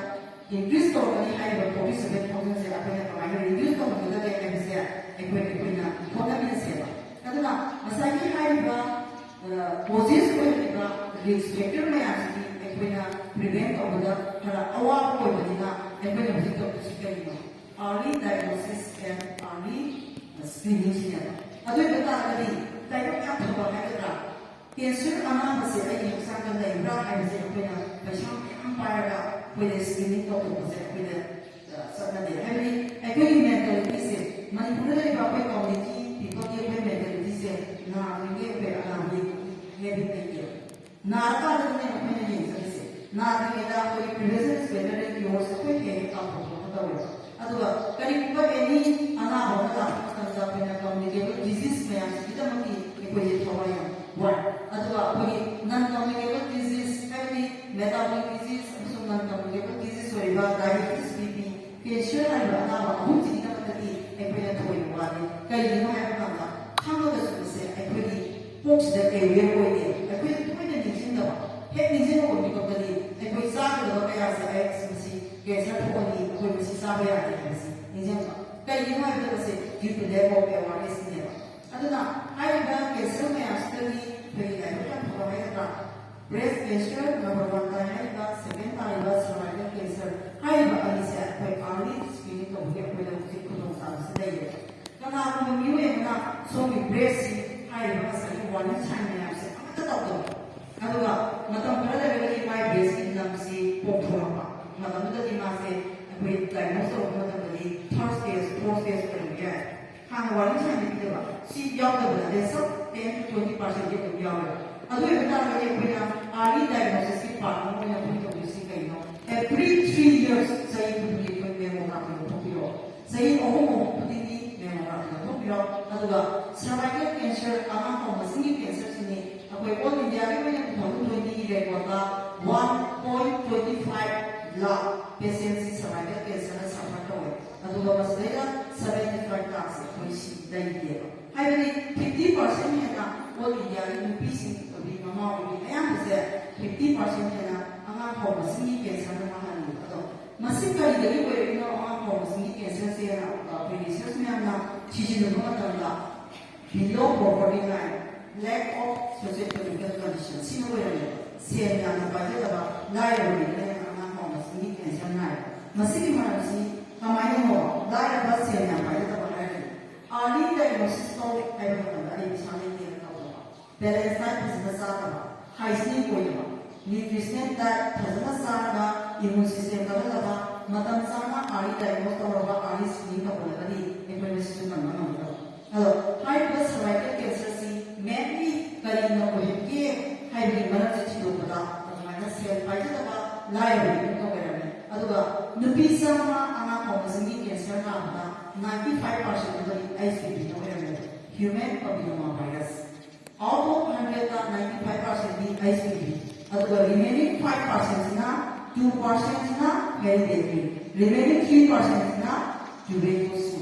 ꯏꯟꯀ꯭ꯔꯤꯁ ꯇꯧꯔꯛꯀꯅꯤ ꯍꯥꯏꯔꯤꯕ ꯐꯣꯔꯇꯤ ꯁꯚꯦꯟ ꯊꯥꯎꯖꯟꯁꯦ ꯑꯩꯈꯣꯏꯅ ꯀꯃꯥꯏꯅ ꯔꯤꯗ꯭ꯌꯨꯁ ꯇꯧꯍꯟꯒꯗꯒꯦ ꯍꯥꯏꯕꯁꯦ ꯑꯩꯈꯣꯏ ꯑꯩꯈꯣꯏꯅ ꯍꯣꯠꯅꯃꯤꯟꯅꯁꯦꯕ꯫ ꯑꯗꯨꯅ ꯉꯁꯥꯏꯒꯤ ꯍꯥꯏꯔꯤꯕ ꯀꯣꯖꯦꯁ ꯑꯣꯏꯔꯤꯕ ꯔꯤꯁꯛ ꯐꯦꯛꯇꯔ ꯃꯌꯥꯝꯁꯤꯗꯤ ꯑꯩꯈꯣꯏꯅ ꯄ꯭ꯔꯤꯚꯦꯟ ꯇꯧꯕꯗ ꯈꯔ ꯑꯋꯥꯕ ꯑꯣꯏꯕꯅꯤꯅ ꯑꯩꯈꯣꯏꯅ ꯍꯧꯖꯤꯛ ꯇꯧꯗꯣꯏꯁꯤ ꯀꯔꯤꯅꯣ? Early diagnosis and early screening ꯁꯤꯅꯦꯕ꯫ ꯑꯗꯨ ꯑꯣꯏꯕ ꯇꯥꯔꯒꯗꯤ ꯂꯥꯏꯕꯛ ꯌꯥꯝ ꯐꯕ ꯍꯥꯏꯒꯗ꯭ꯔꯥ, ꯀꯦꯟꯁꯔ ꯑꯅꯥꯕꯁꯦ ꯑꯩꯒꯤ ꯍꯛꯆꯥꯡꯗ ꯂꯩꯕ꯭ꯔꯥ ꯍꯥꯏꯕꯁꯦ ꯑꯩꯈꯣꯏꯅ ꯄꯩꯁꯥ ꯃꯌꯥꯝ ꯄꯥꯏꯔꯒ ꯑꯩꯈꯣꯏꯅ ꯁ꯭ꯀ꯭ꯔꯤꯅꯤꯡ ꯇꯧꯊꯣꯛꯄꯁꯦ ꯑꯩꯈꯣꯏꯗ ꯆꯠꯅꯗꯦ꯫ ꯍꯥꯏꯕꯗꯤ ꯑꯩꯈꯣꯏꯒꯤ ꯃꯦꯟꯇꯦꯂꯤꯇꯤꯁꯦ, ꯃꯅꯤꯄꯨꯔꯗ ꯂꯩꯔꯤꯕ ꯑꯩꯈꯣꯏ ꯀꯝꯃ꯭ꯌꯨꯅꯤꯇꯤ ꯄꯤꯄꯜꯒꯤ ꯑꯩꯈꯣꯏ ꯃꯦꯟꯇꯦꯂꯤꯇꯤꯁꯦ ꯅꯥꯗ꯭ꯔꯤꯉꯩ ꯑꯩꯈꯣꯏ ꯑꯅꯥꯕꯒꯤ ꯍꯦꯕꯤꯠ ꯂꯩꯇꯦꯕ꯫ ꯅꯥꯔꯀꯥꯟꯗꯅꯦ ꯑꯩꯈꯣꯏꯅ ꯌꯦꯡꯖꯔꯤꯁꯦ꯫ ꯅꯥꯗ꯭ꯔꯤꯉꯩꯗ ꯑꯩꯈꯣꯏꯒꯤ prevention is better than cure ꯁꯦ ꯑꯩꯈꯣꯏ ꯍꯦꯛ ꯍꯦꯛ ꯀꯥꯎꯊꯣꯛꯄ ꯇꯧꯋꯦꯕ꯫ ꯑꯗꯨꯒ ꯀꯔꯤꯒꯨꯝꯕ ꯑꯦꯅꯤ ꯑꯅꯥꯕ ꯑꯃ ꯂꯥꯛꯄ ꯃꯇꯝꯗ ꯑꯩꯈꯣꯏꯅ ꯀꯝꯃ꯭ꯌꯨꯅꯤꯀꯦꯕꯜ ꯗꯤꯖꯤꯁ ꯃꯌꯥꯝꯁꯤꯒꯤꯗꯃꯛꯇꯤ ꯑꯩꯈꯣꯏꯁꯦ ꯊꯋꯥꯏ ꯌꯥꯝ ꯋꯥꯏ꯫ ꯑꯗꯨꯒ ꯑꯩꯈꯣꯏꯒꯤ ꯅꯟ ꯀꯩꯒꯤꯅꯣ ꯍꯥꯏꯕ ꯀꯥꯟꯗ ꯈꯪꯉꯒꯁꯨ ꯃꯁꯦ ꯑꯩꯈꯣꯏꯒꯤ ꯀꯣꯛꯁꯤꯗ ꯑꯦꯋꯦꯌꯔ ꯑꯣꯏꯗꯦ꯫ ꯑꯩꯈꯣꯏꯅ ꯊꯣꯏꯅ ꯅꯤꯡꯁꯤꯡꯗꯕ, ꯍꯦꯛ ꯅꯤꯡꯁꯤꯡꯕ ꯃꯤꯀꯨꯞꯇꯗꯤ ꯑꯩꯈꯣꯏ ꯆꯥꯒꯗꯕ ꯀꯌꯥꯁꯦ ꯑꯩ ꯃꯁꯤ ꯀꯦꯟꯁꯔ ꯊꯣꯛꯑꯅꯤ, ꯑꯩꯈꯣꯏ ꯃꯁꯤ ꯆꯥꯕ ꯌꯥꯗꯦ ꯍꯥꯏꯕꯁꯤ ꯅꯤꯡꯁꯤꯡꯕ꯫ ꯀꯩꯒꯤꯅꯣ ꯍꯥꯏꯕꯗ ꯃꯁꯤ due to lack of awareness ꯅꯦꯕ꯫ ꯑꯗꯨꯅ ꯍꯥꯏꯔꯤꯕ ꯀꯦꯟꯁꯔ ꯃꯌꯥꯝꯁꯤꯗꯒꯤ ꯑꯩꯈꯣꯏꯒꯤ ꯂꯥꯏꯕꯛ ꯌꯥꯝ ꯐꯕ ꯍꯥꯏꯒꯗ꯭ꯔꯥ, breast cancer number one ꯇꯥꯏ ꯍꯥꯏꯔꯤꯕ, second ꯇꯥꯔꯤꯕ cervical cancer ꯍꯥꯏꯔꯤꯕ ꯑꯅꯤꯁꯦ ꯑꯩꯈꯣꯏ early screening ꯇꯧꯕꯒꯤ ꯑꯩꯈꯣꯏꯗ ꯍꯧꯖꯤꯛ ꯈꯨꯗꯣꯡꯆꯥꯕꯁꯤ ꯂꯩꯔꯦ꯫ ꯀꯅꯥꯒꯨꯝꯕ ꯃꯤꯑꯣꯏ ꯑꯃꯅ ꯁꯣꯝꯒꯤ breastꯁꯤ ꯍꯥꯏꯔꯤꯕ ꯉꯁꯥꯏꯒꯤ warning sign ꯃꯌꯥꯝꯁꯦ ꯑꯃꯠꯇ ꯇꯧꯗꯕ, ꯑꯗꯨꯒ ꯃꯇꯝ ꯈꯔ ꯂꯩꯔꯒꯗꯤ ꯃꯥꯏ breastꯀꯤ lumpꯁꯤ ꯄꯣꯝꯊꯣꯔꯛꯄ, ꯃꯇꯝꯗꯨꯗꯗꯤ ꯃꯥꯁꯦ ꯑꯩꯈꯣꯏ diagnose ꯇꯧꯔꯛꯄ ꯃꯇꯝꯗꯗꯤ third stage, fourth stage ꯑꯣꯏꯔꯝꯕ ꯌꯥꯏ꯫ ꯍꯥꯟꯅ warning sign ꯄꯤꯗꯕ ꯁꯤ ꯌꯥꯎꯗꯕ ꯅꯠꯇꯦ, some ten to twenty percent ꯑꯗꯨꯝ ꯌꯥꯎꯋꯦ꯫ ꯑꯗꯨ ꯑꯣꯏꯕ ꯇꯥꯔꯒꯗꯤ ꯑꯩꯈꯣꯏꯅ early diagnosisꯀꯤ part ꯑꯃ ꯑꯣꯏꯅ ꯑꯩꯈꯣꯏ ꯇꯧꯗꯣꯏꯁꯤ ꯀꯩꯅꯣ? Every three years, ꯆꯍꯤ ꯈꯨꯗꯤꯡꯒꯤ ꯑꯩꯈꯣꯏ mammography ꯂꯧꯊꯣꯛꯄꯤꯔꯣ꯫ ꯆꯍꯤ ꯑꯍꯨꯝ ꯑꯍꯨꯝ ꯈꯨꯗꯤꯡꯒꯤ mammography ꯂꯧꯊꯣꯛꯄꯤꯔꯣ꯫ ꯑꯗꯨꯒ cervical cancer, ꯑꯉꯥꯡ ꯈꯥꯎ ꯃꯆꯤꯟꯒꯤ cancerꯁꯤꯅꯤ ꯑꯩꯈꯣꯏ all Indiaꯒꯤ ꯑꯣꯏꯅ two thousand twentyꯒꯤ recordꯇ one point twenty five lakh patientꯁꯤ cervical cancerꯅ suffer ꯇꯧꯋꯦ꯫ ꯑꯗꯨꯒ ꯃꯁꯤꯗꯩꯗ seventy five lakhꯁꯦ ꯑꯩꯈꯣꯏ ꯁꯤ ꯂꯩꯇꯦꯕ꯫ ꯍꯥꯏꯕꯗꯤ fifty percent ꯍꯦꯟꯅ all Indiaꯒꯤ ꯅꯨꯄꯤꯁꯤꯡ ꯑꯣꯏꯕꯤ, ꯃꯃꯥ ꯑꯣꯏꯕꯤ ꯑꯌꯥꯝꯕꯁꯦ fifty percent ꯍꯦꯟꯅ ꯑꯉꯥꯡ ꯈꯥꯎ ꯃꯆꯤꯟꯒꯤ cancerꯅ ꯃꯥꯡꯍꯜꯂꯤ꯫ ꯑꯗꯣ ꯃꯁꯤ ꯀꯔꯤꯗꯒꯤ ꯑꯣꯏꯔꯛꯏꯅꯣ? ꯑꯉꯥꯡ ꯈꯥꯎ ꯃꯆꯤꯟꯒꯤ cancerꯁꯦꯅ ꯑꯩꯈꯣꯏ research ꯃꯌꯥꯝꯅ ꯊꯤꯖꯤꯜꯂꯨꯕ ꯃꯇꯝꯗ below poverty line, lack of socio-economic condition ꯁꯤꯅ ꯑꯣꯏꯔꯝꯃꯦꯕ꯫ ꯁꯦꯜ ꯌꯥꯝꯅ ꯄꯥꯏꯖꯗꯕ, ꯂꯥꯏꯔꯕ ꯃꯤꯗꯨꯅ ꯍꯦꯟꯅ ꯑꯉꯥꯡ ꯈꯥꯎ ꯃꯆꯤꯟꯒꯤ cancer ꯅꯥꯏ꯫ ꯃꯁꯤꯒꯤ ꯃꯔꯝꯁꯤ ꯀꯃꯥꯏꯅꯅꯣ? ꯂꯥꯏꯔꯕ, ꯁꯦꯜ ꯌꯥꯝ ꯄꯥꯏꯖꯗꯕ ꯍꯥꯏꯔꯒꯗꯤ early diagnosis ꯇꯧ ꯍꯥꯏꯕ ꯃꯇꯝꯗ ꯑꯩ ꯄꯩꯁꯥ ꯂꯩꯇꯦꯅ ꯇꯧꯗꯕ, balance diet ꯐꯖꯅ ꯆꯥꯗꯕ, hygienic ꯑꯣꯏꯗꯕ, nutritional diet ꯐꯖꯅ ꯆꯥꯔꯒ immune system ꯀꯜꯍꯜꯂꯕ, ꯃꯇꯝ ꯆꯥꯅ early diagnose ꯇꯧꯔꯕ, early screening ꯇꯧꯍꯜꯂꯒꯗꯤ ꯑꯩꯈꯣꯏ ꯃꯁꯤꯁꯨ ꯀꯟꯕ ꯉꯝꯒꯗꯕ꯫ ꯑꯗꯣ ꯍꯥꯏꯔꯤꯕ cervical cancerꯁꯤ mainly ꯀꯔꯤꯅ ꯑꯣꯏꯍꯟꯒꯦ ꯍꯥꯏꯕꯒꯤ ꯃꯔꯝꯁꯦ ꯊꯤꯗꯣꯛꯄꯗ ꯑꯗꯨꯃꯥꯏꯅ ꯁꯦꯜ ꯄꯥꯏꯖꯗꯕ, ꯂꯥꯏꯔꯕ ꯏꯃꯨꯡꯗ ꯑꯣꯏꯔꯝꯃꯦ꯫ ꯑꯗꯨꯒ ꯅꯨꯄꯤ ꯆꯥꯝꯃ ꯑꯉꯥꯡ ꯈꯥꯎ ꯃꯆꯤꯟꯒꯤ cancer ꯅꯥꯕꯗ ninety five percent ꯑꯗꯨꯗꯤ HPVꯅ ꯑꯣꯏꯔꯝꯃꯦ, human papilloma virus꯫ Out of hundredꯇ ninety five percentꯗꯤ HPV, ꯑꯗꯨꯒ remaining five percentꯁꯤꯅ, two percentꯁꯤꯅ hereditary, remaining three percentꯁꯤꯅ tuberculosis꯫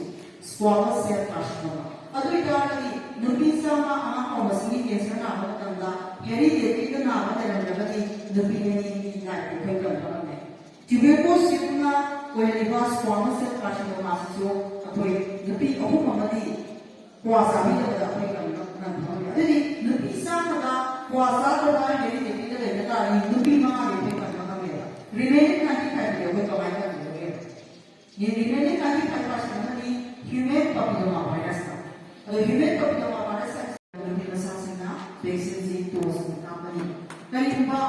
Squamous cell carcinoma. ꯑꯗꯨ ꯑꯣꯏꯇꯥꯔꯒꯗꯤ ꯅꯨꯄꯤ ꯆꯥꯝꯃ ꯑꯉꯥꯡ ꯑꯣꯏꯕꯁꯤꯒꯤ cancer ꯅꯥꯕ ꯃꯇꯝꯗ hereditary ꯗ ꯅꯥꯕ ꯂꯩꯔꯝꯗ꯭ꯔꯒꯗꯤ ꯅꯨꯄꯤ ꯑꯅꯤꯒꯤ life ꯇ ꯑꯩꯈꯣꯏ ꯀꯟꯕ ꯉꯝꯃꯦ꯫ Tuberculosis ꯅ ꯑꯣꯏꯔꯛꯂꯤꯕ squamous cell carcinoma ꯁꯤꯁꯨ ꯑꯩꯈꯣꯏ ꯅꯨꯄꯤ ꯑꯍꯨꯝ ꯑꯃꯗꯤ ꯀ꯭ꯋꯥ ꯆꯥꯕꯤꯗꯕꯗ ꯑꯩꯈꯣꯏ ꯀꯟꯕ ꯉꯝꯕ ꯉꯝꯃꯦ꯫ ꯑꯗꯨꯗꯤ ꯅꯨꯄꯤ ꯆꯥꯝꯃꯗ ꯀ꯭ꯋꯥ ꯆꯥꯗꯕ hereditary ꯗ ꯂꯩꯕ ꯇꯥꯔꯗꯤ ꯅꯨꯄꯤ ꯃꯉꯥꯗꯤ ꯑꯩꯈꯣꯏ ꯀꯟꯕ ꯉꯝꯃꯦꯕ꯫ Remaining ninety five ꯗꯤ ꯑꯩꯈꯣꯏ ꯀꯃꯥꯏꯅ ꯀꯟꯒꯗꯒꯦ? Remaining ninety five percent ꯑꯃꯗꯤ human papilloma virus ꯅ꯫ ꯑꯗꯣ human papilloma virus ꯍꯥꯏꯕꯁꯤ ꯅꯨꯄꯤ ꯃꯆꯥꯁꯤꯡꯅ vaccine ꯁꯤ dose ꯑꯅꯤ ꯀꯥꯞꯀꯅꯤ꯫ ꯀꯔꯤꯒꯨꯝꯕ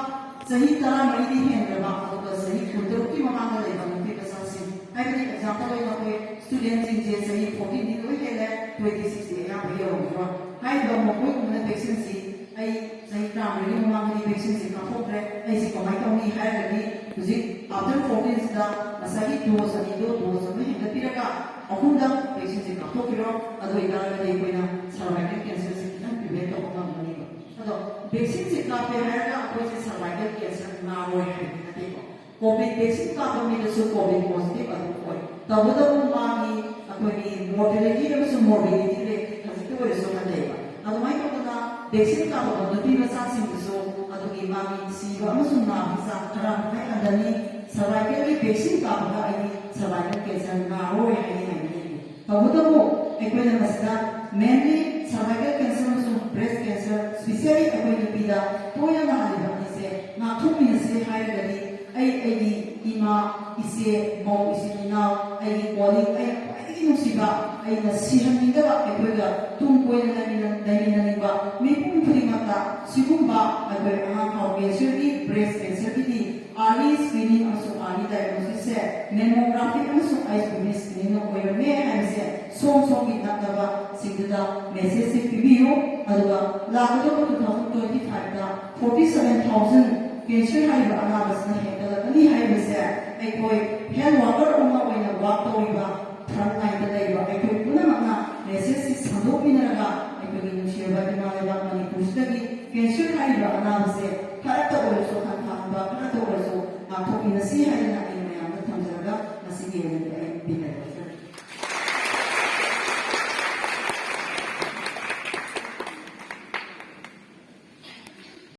ꯆꯍꯤ ꯇꯔꯥꯃꯔꯤꯗꯤ ꯍꯦꯟꯈ꯭ꯔꯕ ꯑꯗꯨꯒ ꯆꯍꯤ ꯀꯨꯟꯇꯔꯨꯛꯀꯤ ꯃꯃꯥꯡꯗ ꯂꯩꯕ ꯅꯨꯄꯤ ꯃꯆꯥꯁꯤꯡ, ꯍꯥꯏꯕꯗꯤ example ꯑꯣꯏꯅ ꯑꯩꯈꯣꯏ student ꯁꯤꯡꯁꯦ ꯆꯍꯤ fourteen ꯗꯤ ꯂꯣꯏ ꯍꯦꯜꯂꯦ, twenty six ꯇꯤ ꯑꯌꯥꯝꯕ ꯌꯧꯔꯝꯈꯤꯔꯣꯏ꯫ ꯍꯥꯏꯔꯤꯕ ꯃꯈꯣꯏꯒꯨꯝꯕꯅ vaccine ꯁꯤ ꯑꯩ ꯆꯍꯤ ꯇꯔꯥꯃꯔꯤꯒꯤ ꯃꯃꯥꯡꯗꯗꯤ vaccine ꯁꯤ ꯀꯥꯞꯊꯣꯛꯈ꯭ꯔꯦ, ꯑꯩꯁꯤ ꯀꯃꯥꯏꯅ ꯇꯧꯅꯤ ꯍꯥꯏꯔꯒꯗꯤ, ꯍꯧꯖꯤꯛ after fourteen ꯁꯤꯗ ꯉꯁꯥꯏꯒꯤ dose ꯑꯅꯤꯗꯣ dose ꯑꯃ ꯍꯦꯟꯒꯠꯄꯤꯔꯒ ꯑꯍꯨꯝꯗ vaccine ꯁꯤ ꯀꯥꯞꯊꯣꯛꯄꯤꯔꯣ꯫ ꯑꯗꯨ ꯑꯣꯏꯇꯥꯔꯒꯗꯤ ꯑꯩꯈꯣꯏꯅ cervical cancer ꯁꯤ ꯈꯤꯇꯪ prevent ꯇꯧꯕ ꯉꯝꯒꯅꯤꯕ꯫ ꯑꯗꯣ vaccine ꯁꯤ ꯀꯥꯞꯄꯦ ꯍꯥꯏꯔꯒ ꯑꯩꯈꯣꯏꯁꯦ cervical cancer ꯅꯥꯔꯣꯏ ꯍꯥꯏꯕꯗꯤ ꯅꯠꯇꯦꯀꯣ꯫ COVID vaccine ꯀꯥꯞꯄ ꯃꯤꯗꯁꯨ COVID positive ꯑꯗꯨꯝ ꯑꯣꯏ꯫ ꯇꯧꯕꯇꯕꯨ ꯃꯥꯒꯤ ꯑꯩꯈꯣꯏꯒꯤ mortality ꯑꯃꯁꯨꯡ morbidity rate ꯈꯖꯤꯛꯇ ꯑꯣꯏꯔꯁꯨ ꯍꯟꯊꯩꯕ꯫ ꯑꯗꯨꯃꯥꯏꯅ ꯇꯧꯗꯅ vaccine ꯀꯥꯞꯄꯕ ꯅꯨꯄꯤ ꯃꯆꯥꯁꯤꯡꯗꯁꯨ ꯑꯗꯨꯒꯤ ꯃꯥꯒꯤ ꯁꯤꯕ ꯑꯃꯁꯨꯡ ꯅꯥꯕꯒꯤ ꯆꯥꯡ ꯈꯔ ꯃꯈꯩ ꯍꯟꯊꯅꯤ꯫ Cervical ꯒꯤ vaccine ꯀꯥꯞꯄꯒ ꯑꯩꯗꯤ cervical cancer ꯅꯥꯔꯣꯏ ꯍꯥꯏꯅ ꯍꯥꯏꯅꯤꯡꯉꯤ꯫ ꯇꯧꯕꯇꯕꯨ ꯑꯩꯈꯣꯏꯅ ꯃꯁꯤꯗ mainly cervical cancer ꯑꯃꯁꯨꯡ breast cancer, specially ꯑꯩꯈꯣꯏ ꯅꯨꯄꯤꯗ ꯇꯣꯏꯅ ꯅꯥꯍꯜꯂꯤꯕ ꯑꯅꯤꯁꯦ ꯉꯥꯛꯊꯣꯛꯃꯤꯟꯅꯁꯤ ꯍꯥꯏꯔꯒꯗꯤ, ꯑꯩ ꯑꯩꯒꯤ ꯏꯃꯥ, ꯏꯆꯦ, ꯃꯧ, ꯏꯆꯤꯟ ꯏꯅꯥꯎ, ꯑꯩꯒꯤ colleague, ꯑꯩꯅ ꯈ꯭ꯋꯥꯏꯗꯒꯤ ꯅꯨꯡꯁꯤꯕ, ꯑꯩꯅ ꯁꯤꯍꯟꯅꯤꯡꯗꯕ, ꯑꯩꯈꯣꯏꯒ ꯇꯨꯡ ꯀꯣꯏꯅ ꯂꯩꯃꯤꯟꯅ-, ꯂꯩꯃꯤꯟꯅꯅꯤꯡꯕ ꯃꯤꯄꯨꯝ ꯈꯨꯗꯤꯡꯃꯛꯇ ꯁꯤꯒꯨꯝꯕ ꯑꯩꯈꯣꯏ ꯑꯉꯥꯡ ꯐꯥꯎ cancer ꯒꯤ, breast cancer ꯒꯤꯗꯤ early screening ꯑꯃꯁꯨꯡ early diagnosis ꯁꯦ mammography ꯑꯃꯁꯨꯡ IUCD screening ꯅ ꯑꯣꯏꯔꯝꯃꯦ ꯍꯥꯏꯕꯁꯦ ꯁꯣꯝ ꯁꯣꯝꯒꯤ ꯅꯛꯅꯕꯁꯤꯡꯗꯨꯗ message ꯁꯦ ꯄꯤꯕꯤꯌꯨ꯫ ꯑꯗꯨꯒ ꯂꯥꯛꯀꯗꯧꯕ two thousand twenty five ꯇ forty seven thousand cancer ꯍꯥꯏꯔꯤꯕ ꯑꯅꯥꯕꯁꯤꯅ ꯍꯦꯟꯒꯠꯂꯛꯀꯅꯤ ꯍꯥꯏꯕꯁꯦ ꯑꯩꯈꯣꯏ health worker ꯑꯃ ꯑꯣꯏꯅ work ꯇꯧꯔꯤꯕ front line ꯗ ꯂꯩꯕ ꯑꯩꯈꯣꯏ ꯄꯨꯝꯅꯃꯛꯅ message ꯁꯤ ꯁꯟꯗꯣꯛꯃꯤꯟꯅꯔꯒ ꯑꯩꯈꯣꯏꯒꯤ ꯅꯨꯡꯁꯤꯔꯕ ꯏꯃꯥ ꯂꯩꯕꯥꯛ ꯃꯅꯤꯄꯨꯔꯁꯤꯗꯒꯤ cancer ꯍꯥꯏꯔꯤꯕ ꯑꯅꯥꯕꯁꯦ ꯈꯔꯇ ꯑꯣꯏꯔꯁꯨ ꯍꯟꯊꯍꯟꯕ, ꯈꯔꯇ ꯑꯣꯏꯔꯁꯨ ꯉꯥꯛꯊꯣꯛꯃꯤꯟꯅꯁꯤ ꯍꯥꯏꯗꯅ ꯑꯩ ꯃꯌꯥꯝꯗ ꯊꯝꯖꯔꯒ ꯉꯁꯤꯒꯤ ꯑꯣꯏꯅꯗꯤ ꯑꯩ ꯕꯤꯗꯥꯏ ꯂꯧꯖꯔꯦ꯫